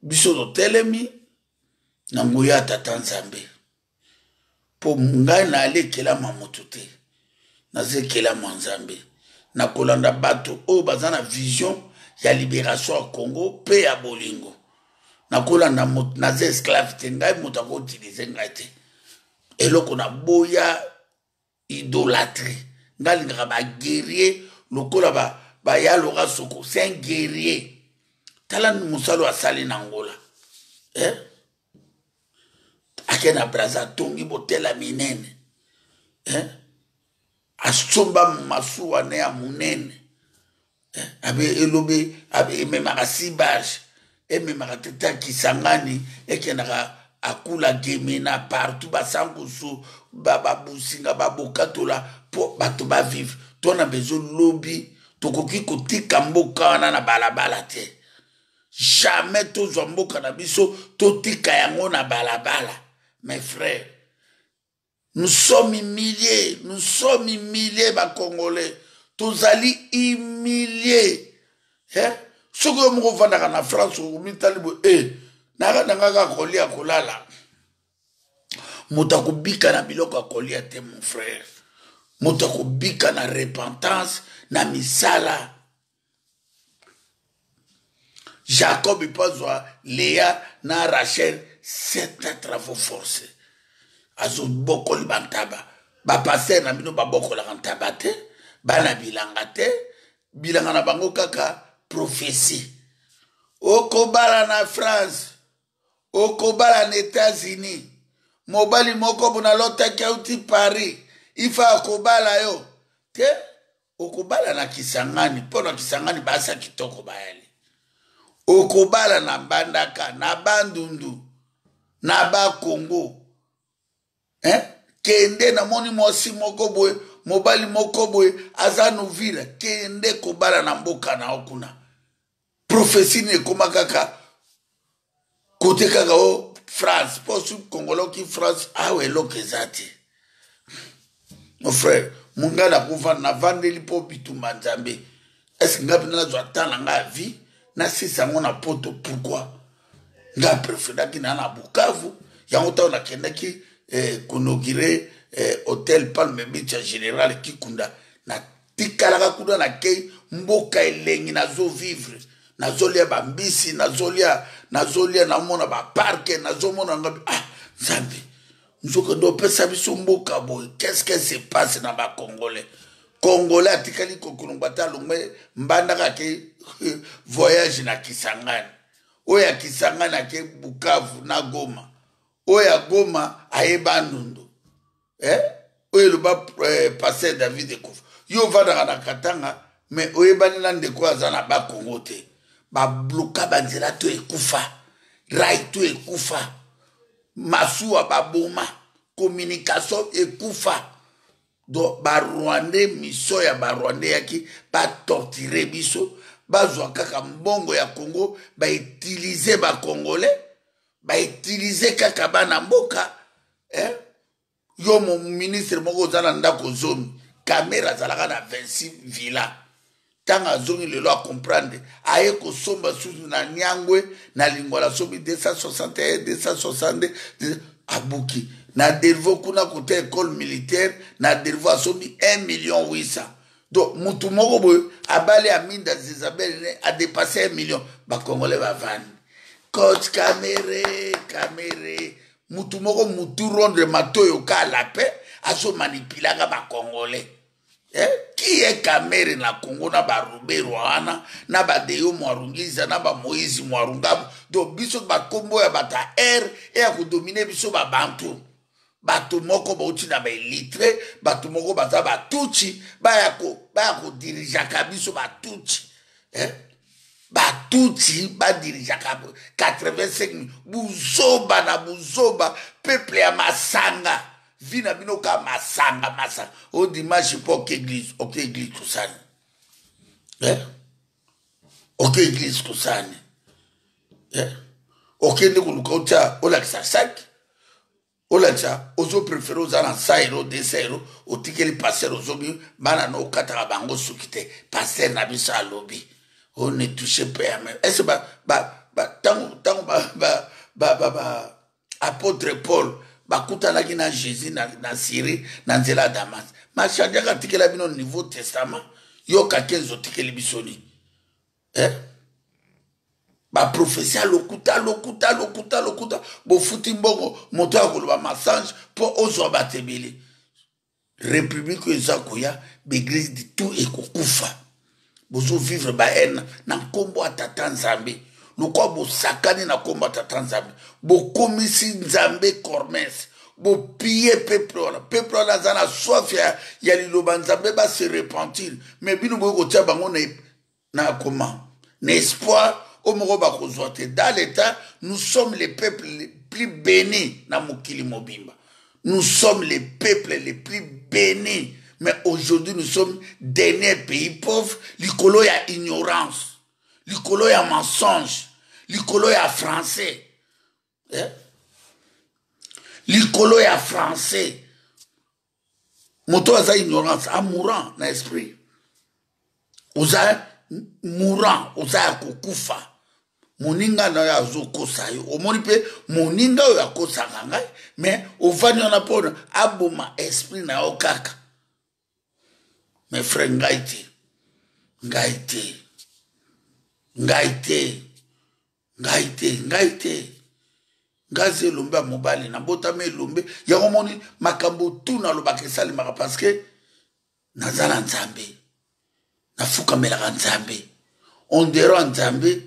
Speaker 1: Biso totelemi na nguya ya tata Nzambe, mpo ngai naali ekelama moto te, naza ekelama Nzambe. Nakolanda bato oyo baza na vision ya libération ya Congo mpe ya bolingo. Nakolanda moto, naza esclave te. Ngai moto akoutilize ngai te. Eloko naboya, idolâtrie. Ngai alingaka baguerrier lokola bayaloka soko, c'est un guerrier. Tala mosala asali na Angola, eh? Ake na Braza, atongi botela minene, eh? Asomba masuwa ne ya monene, eh? Abe elobi abe ememaka sibage, ememaka teta Kisangani, ekendaka akula Gemena, partout, basankusu, babusinga, babokatola, mpo bato bavivre. To na bezolobi tokoki kotika mboka wana na balabala te. Jamais tozwa mboka na biso, totika yango na balabala. Mes frères, nous sommes humiliés, nous sommes humiliés. Bacongolais tozali humiliés, eh? Soki yo moko ovandaka na France, omitali boye, e naka na nga kaka kolia, kolala. Moto akobika na biloko ya kolia te, mon frère. Moto akobika na repentance, na misala. Jacob mpo azwa Lea na Rachel, sept travaux forcés. Azobokoli bantaba. Bapaster na bino babokolaka ntaba te, bana bilanga te, bilanga na bango kaka prophétie. Okobala na France, okobala na États-Unis, mobali moko bona lotaki auti Paris, ifa akobala yo te. Okobala na Kisangani, mpo na Kisangani basa kitoko bayali. Okobala na Mbandaka, na Bandundu, na Bakongo, eh? Kende, namoni mwasi moko boye, mobali moko boye aza Novila, kende kobala na mboka na yo kuna. Prophetie ni ekoma kaka kote kaka o France, mpo soki kongoloki France awa eloko eza te. Mon frère, mongai nakovanda, navandeli mpo bitumba Nzambe. Estce ngai mpena nazwa temps na ngai ya vie, nasisa yango na poto? Pourquoi ngai preferaki na Bukavu? Yango ntango nakendaki eh, konaugure eh, hotel Palme Beach ya General Kikunda. Natikalaka kuna, nakei mboka elengi, nazovivre, nazolia bambisi, nazolia, nazolia, namona baparke, nazomona ngabi, ah Nzambe, nzoka nde opesa biso mboka boye. Qu'est-ce que se passe na bacongolais? Congolais atikali kokolongwa te, alongwe Mbandaka, ake voyage na Kisangani, oyo ya Kisangani ake Bukavu na Goma, oyo ya Goma aye Bandundu, eh? Oyo eloba eh, pasteur David Ekufa, yo ovandaka na Katanga me oyebani na ndeko aza na Bakongo te. Babloka banzela to ekufa, rai to ekufa, masuwa baboma, communication ekufa. Donc barwandais, mission ya barwandais yaki batortire biso, bazwa kaka mbongo ya Congo, bautilize bacongolais, bautilize kaka bana mboka, eh? Yo mo ministre moko oza na ndako zomi, Kamera azalaka na 26 villa, ntango azongi lelo acomprendre, aye kosomba susu na Nyangwe na Lingwala, asombi 261, 262, abuki na Delvo kuna kote école militaire na Delvo, asombi 1 million 800. Donc mutu moko boye abali Aminda Zezabel ne adepasse 1 million. Bacongolais bavandi, coach Kamere, Kamere mutu moko mutu rondre matoyo kala pe azomanipilaka bacongolais, eh? Qui est Kamere na Congo na baruberwa wana na badeyo Mwarungiza na bamoïse Mwarungabo? Donc biso bakombo ya bato ya r e ya kodomine biso babantu, bato moko bauti na baelitre, bato moko baza batutsi, baya kodirigeaka biso batutsi, eh? Batutsi badirigeaka 85, buzoba na buzoba, peuple ya masanga, vi na bino ka masanga masanga. O dimanche mpo oke église, oke église kosani, eh? Oke église kosani, eh? Okende koluka otya olakisa saki, olakisa ozo préféré oza na 100 euro, 200 euro, otikeli pasteur, ozongi bana na okataka bango suki te. Pasteur na biso alobi o ne touche pe ya même est ce ba ba ba tango tango ba ba ba ba, ba apôtre Paul bakutanaki na Jésus na, na Syrie na nzela ya Damas, machangeaka, atikela bino Nouveau Testament. Yoka 15 otikeli biso nini, eh? Baprofesi ya lokuta, lokuta, lokuta, lokuta. Bofuti mbongo moto ya koloba masange mpo ozwa bato ebele. Republike oyo eza koya, baeglise de tout ekokufa. Bozovivre bahaine na nkombo ya tata Nzambe. Lokola bosakani na nkombo ya tata Nzambe, bokomisi Nzambe cormes, bopie peuple wana. Peuple wana aza na soif ya, ya liloba Nzambe, base repentir, mais bino boyi kotia bango na, na comment, na espoir oyo moko bakozwa te. Dans l'état, nous sommes les peuples les plus bénis na mokili mobimba. Nous sommes les peuples les plus bénis, mais aujourd'hui nous sommes dernier pays pauvre, likolo ya ignorance, likolo ya mensonge, likolo ya français, eh? Likolo ya français. Moto aza ignorance, amourant na esprit, oza mourant, oza ya kokufa. Moninga na oyo azokosa yo, omoni mpe moninga oyo akosaka ngai, mais ovandi wana mpona aboma esprit na yo kaka. Mais frère, ngai te, ngai te, ngai te, ngai te, ngai te. Ngai aza elombe ya mobali, nabotami elombe. Yango omoni makambo tu nalobaka esalemaka, parce que naza na Nzambe, nafukamelaka Nzambe, ondero ya Nzambe.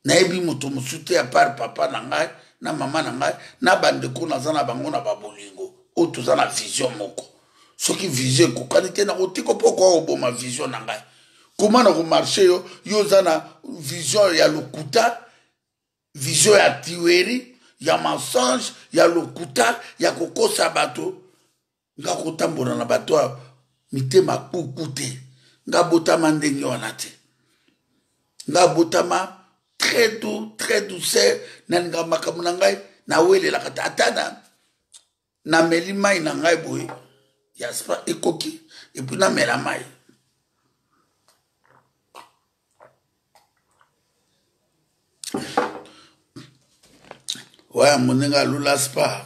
Speaker 1: Nayebi moto mosusu te apart papa na ngai na mama na ngai na bandeko naza na bango na babolingo oyo toza na vision moko. Soki vision ekokani te, nakotika mpo okoka koboma vision na ngai. Koma na komarche yo, yo oza na vision ya lokuta, vision ya tuerie, ya mensonge, ya lokuta, ya kokosa bato. Nga kotambola na bato ya mitema kuku te. Nga botama ndenge wana te. Nga botama très doux, très douceur. Nalingaka makambo na ngai, nawelelaka te. Ata na nameli mai na ngai boye ya spa ekoki, epuis namela mai. Waya moninga alula spa.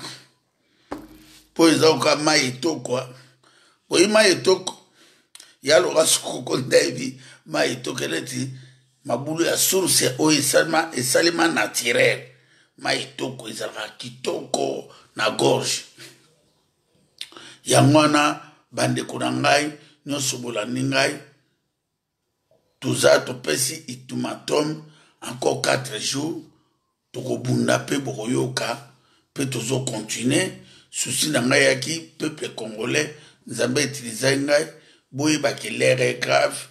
Speaker 1: Mpo eza oka mai etokwa. Boyi mai etoko. Ya loka sokoko ndayebi mai etoko neti mabulu ya source oyo esalema, esalema naturel. Mai etoko ezalaka kitoko na gorge. Yango wana bandeko na ngai nyonso bolandi ngai, toza topesi ultimatum encore 4 jours, tokobunda mpe bokoyoka mpe tozo continuer. Souci na ngai yaki peuple congolais, Nzambe utilisaki ngai, boyebaki l'heure est grave,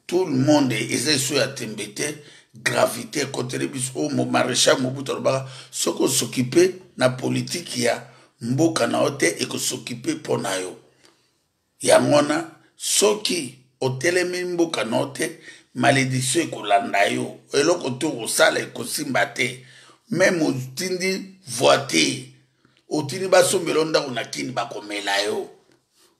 Speaker 1: tout le monde eza esu ya tembe te, gravité ekoteli biso. Oyo maréchal Mobutu alobaka, soki osokipe na politike ya mboka na yo te, ekosokipe mpo na yo. Yango wana soki otelemi mboka na yo te, malédiction ekolanda yo, eloko te okosala ekosimba te. Meme otindi voiture, otindi basombela ndako na kini, bakomela yo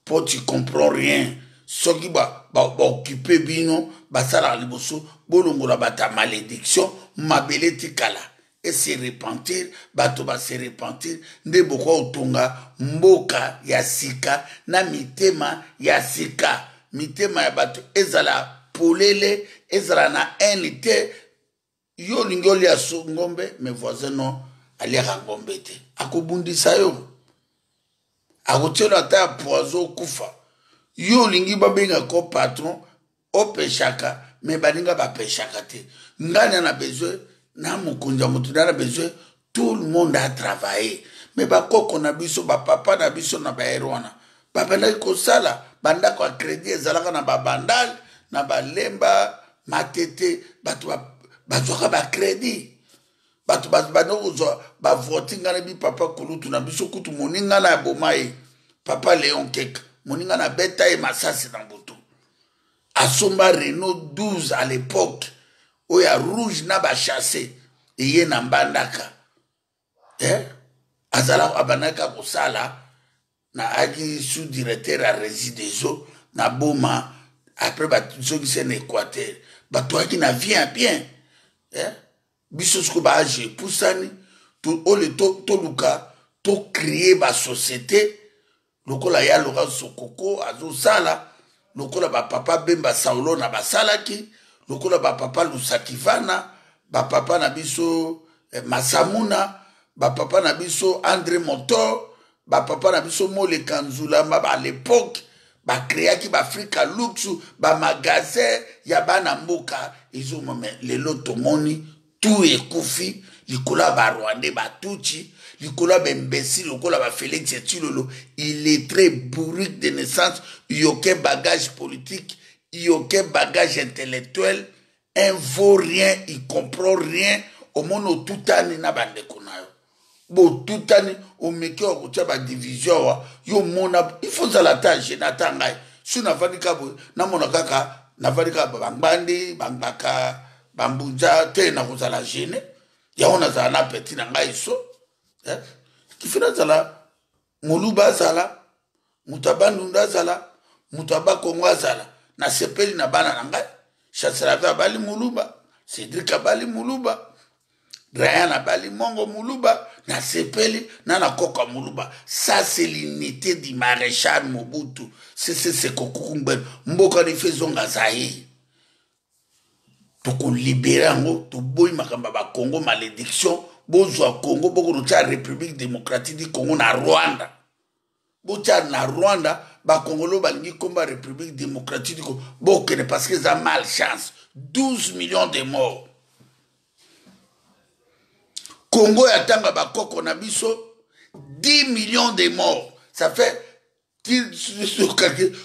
Speaker 1: po tu comprends rien. Soki baokipe ba, ba bino, basalaka liboso bolongola bato ya malédiction, mabele etikala ese repentir, bato base repentir nde bokoka kotonga mboka ya sika na mitema ya sika. Mitema ya bato ezala polele, ezala na haine te. Yo olingi olia so ngombe, mais voisin no aliaka ngombe te, akobundisa yo, akotiela ata ya poison okufa. Yo olingi babengaka patron, opeshaka, me baninga bapeshaka te. Ngai na na besoin na mokonzi ya moto, na na besoin tout le monde a travaillé. Me bakoko na biso, bapapa na biso na baere wana babandaki kosala bandako ya crédit, ezalaka na babandal na balemba matete, bato bazwaka bacrédit, bato banda kozwa bavoti. Ngai nayebi papa kulutu na biso kutu, moninga na aboma ye, papa Léon Keka, moninga na beta ye masasi na butu, asomba Renault 12 à l'époque oyo ya rouge na bachasse eye na Mbandaka, eh? Azala abandaki kosala na aki sous directeur ya Régie des eaux na Boma, après bazongisi na Équateur. Bato ayaki na vie ya bien, eh? Biso sikoyo baage epusani, oyo toluka tocréer basociété lokola ya Laurent Sokoko azosala, lokola bapapa Bemba Saulo na basalaki, lokola bapapa Lusakivana, bapapa na biso eh, Masamuna, bapapa na biso André Motor, bapapa na biso Moleka Nzulamba. À l'époque bakreaki baAfrika Luxu, bamagasin ya bana mboka ezomame. Lelo tomoni tout ekufi likolo ya barwandais, batutsi, likolo ya bembesi lokola bafélix Tshilolo, illettré, bourrique de naissance, aucun bagage politique, aucun bagage intellectuel, un vaut rien, il comprend rien. Omoni otutani na bandeko na yo, botutani, omeki oyo kotia badivision awa. Yo mona, il faut ozala ata gene. Ata ngai soki navandi kaka boye, namona kaka navandi kaka bangbandi, bangbaka, bambunza te, nakozala gene. Yango nazala na peti na ngai so, eh? Kifi nazala moluba, azala moto ya Bandundu, azala moto ya Bakongo, azala. Nasepeli na bana na ngai. Chancelavi abali moluba, Cédrik abali moluba, Ryan abali mongo moluba. Nasepeli na nakoka moluba. Ça, c'est l'unité du maréchal Mobutu Sese Seko Kuku Ngbendu. Mboka nife ezonga Zaire, tokolibere yango. Toboyi makambo ya bakongo malédiction. Bozwa Congo, bokonotia République démocratique du Congo na Rwanda, botia na Rwanda. Bakongolo balingi komba République démocratique du Congo, bokende, parce que eza malchance, 12 millions de morts. Congo ya ntango ya bakoko na biso, 10 millions de morts, ça fait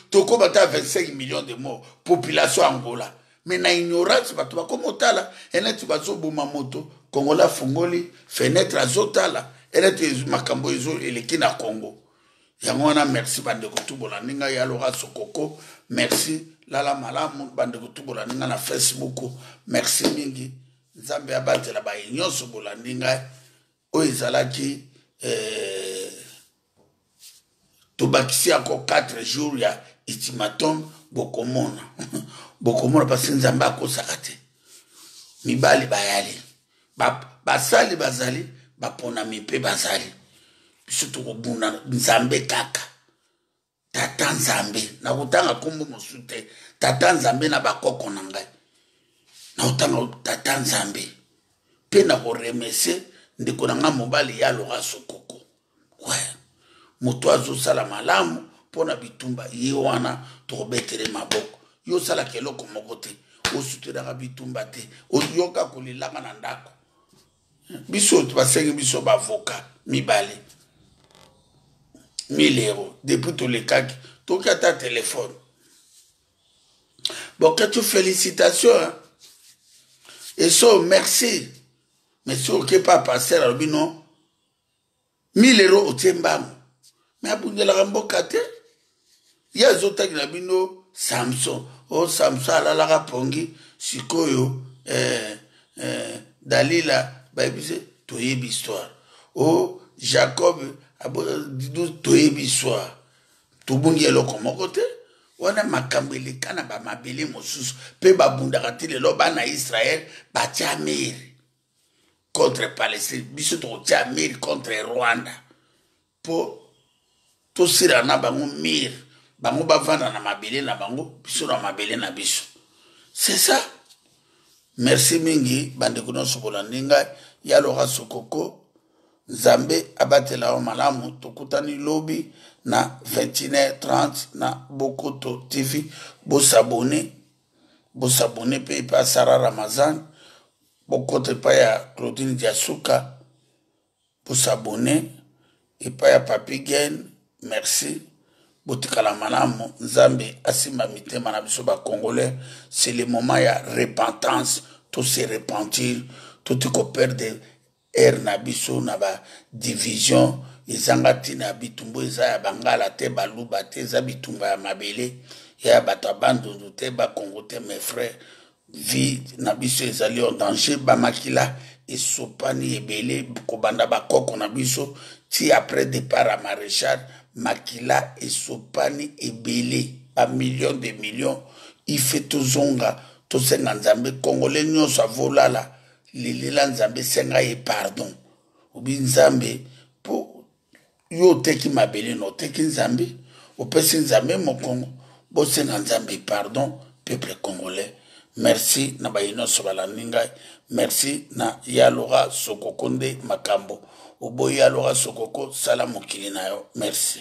Speaker 1: tokóma ata 25 millions de morts, population Angola. Mais na ignorance, bato bakóma otala eneti bazoboma moto, Kongola afungoli fenêtre, azotala eneti makambo ezo eleki na Congo. Yango wana, merci bandeko tubola ndinga ya Lora Sokoko, merci. Lala malamu bandeko tubola ndinga na Facebook, merci mingi. Nzambe abatela baye nyonso bolandi ngai. Oyo ezalaki tobakisi yako 4 jours ya ultimatum. Bokomona, bokomona, parce Nzambe akosaka te. Mibali bayali, basali bazali, baponami mpe bazali. Biso tokobunda Nzambe kaka. Tata Nzambe, nakotanga nkombo mosusu te. Tata Nzambe na bakoko na ngai. Nakotanga Tata Nzambe. Mpe nakoremercier ndeko na ngai mobali ya Laura Sokoko. Ouais. Moto azosala malamu mpo na bitumba ye wana tokobetele maboko. Yo osalaka eloko moko te, osutenaka bitumba te, oyoka kolelaka na ndako. Biso basengi biso bavoka mibale 1000 euros depuis tolekaki toki ata telefone. Boketshu, félicitation hein? Et so merci. Mais soki oke pa pasteur alobi non 1000 euros otie mbango, me abundelaka mboka te. Ye azotangela bino Samson. O oh, Samson alalaka pongi sikoyo Dalila bayebisi toyebi histoire. O oh, Jacob toyebi histoire. Tobungi eloko moko te. Wana makambo eleka na bamabele mosusu mpe babundaka ti lelo. Bana Israel batia mire contre Palestine, biso tokotia mire contre Rwanda mpo tosila na bango mire, bango bavanda na mabele na bango, biso na mabele na biso. C'est ça. Merci mingi bandeko nyonso bolandi ngai ya Laura Sokoko. Nzambe abatela yo malamu. Tokutani lobi na 21h30 na Bokoto TV. Bosabone, bosabone mpe epai ya Sarah Ramazan, bokota epai ya Claudine Diasuka, bosabone epai ya Papi Gen. Merci, botikala malamu. Nzambe asimba mitema na biso ba Congolais. C'est le moment ya repentance, to se repentir, toti ko perdre aire na biso na ba division ezanga ntina. Ya bitumba eza ya bangala te, baluba te, eza bitumba ya mabele ya bato ya Bandundu te, bakongo te. Mes frères, vie na biso ezali en danger. Bamakila esopani ebele kobanda bakoko na biso ti après départ ya maréchal, makila esopani ebele, bamillion de millions. Ife tozonga, tosenga Nzambe. Congolais nyonso avolala lelela Nzambe, senga ye pardon. Obi Nzambe, mpo yo oteki mabele na oteki Nzambe, opesi Nzambe mokongo. Bosenga Nzambe pardon, peuple congolais. Merci na baye nyonso balandi ngai. Merci na ya Laura Sokoko nde makambo. Oboyi ya Laura Sokoko, sala mokili na yo. Merci.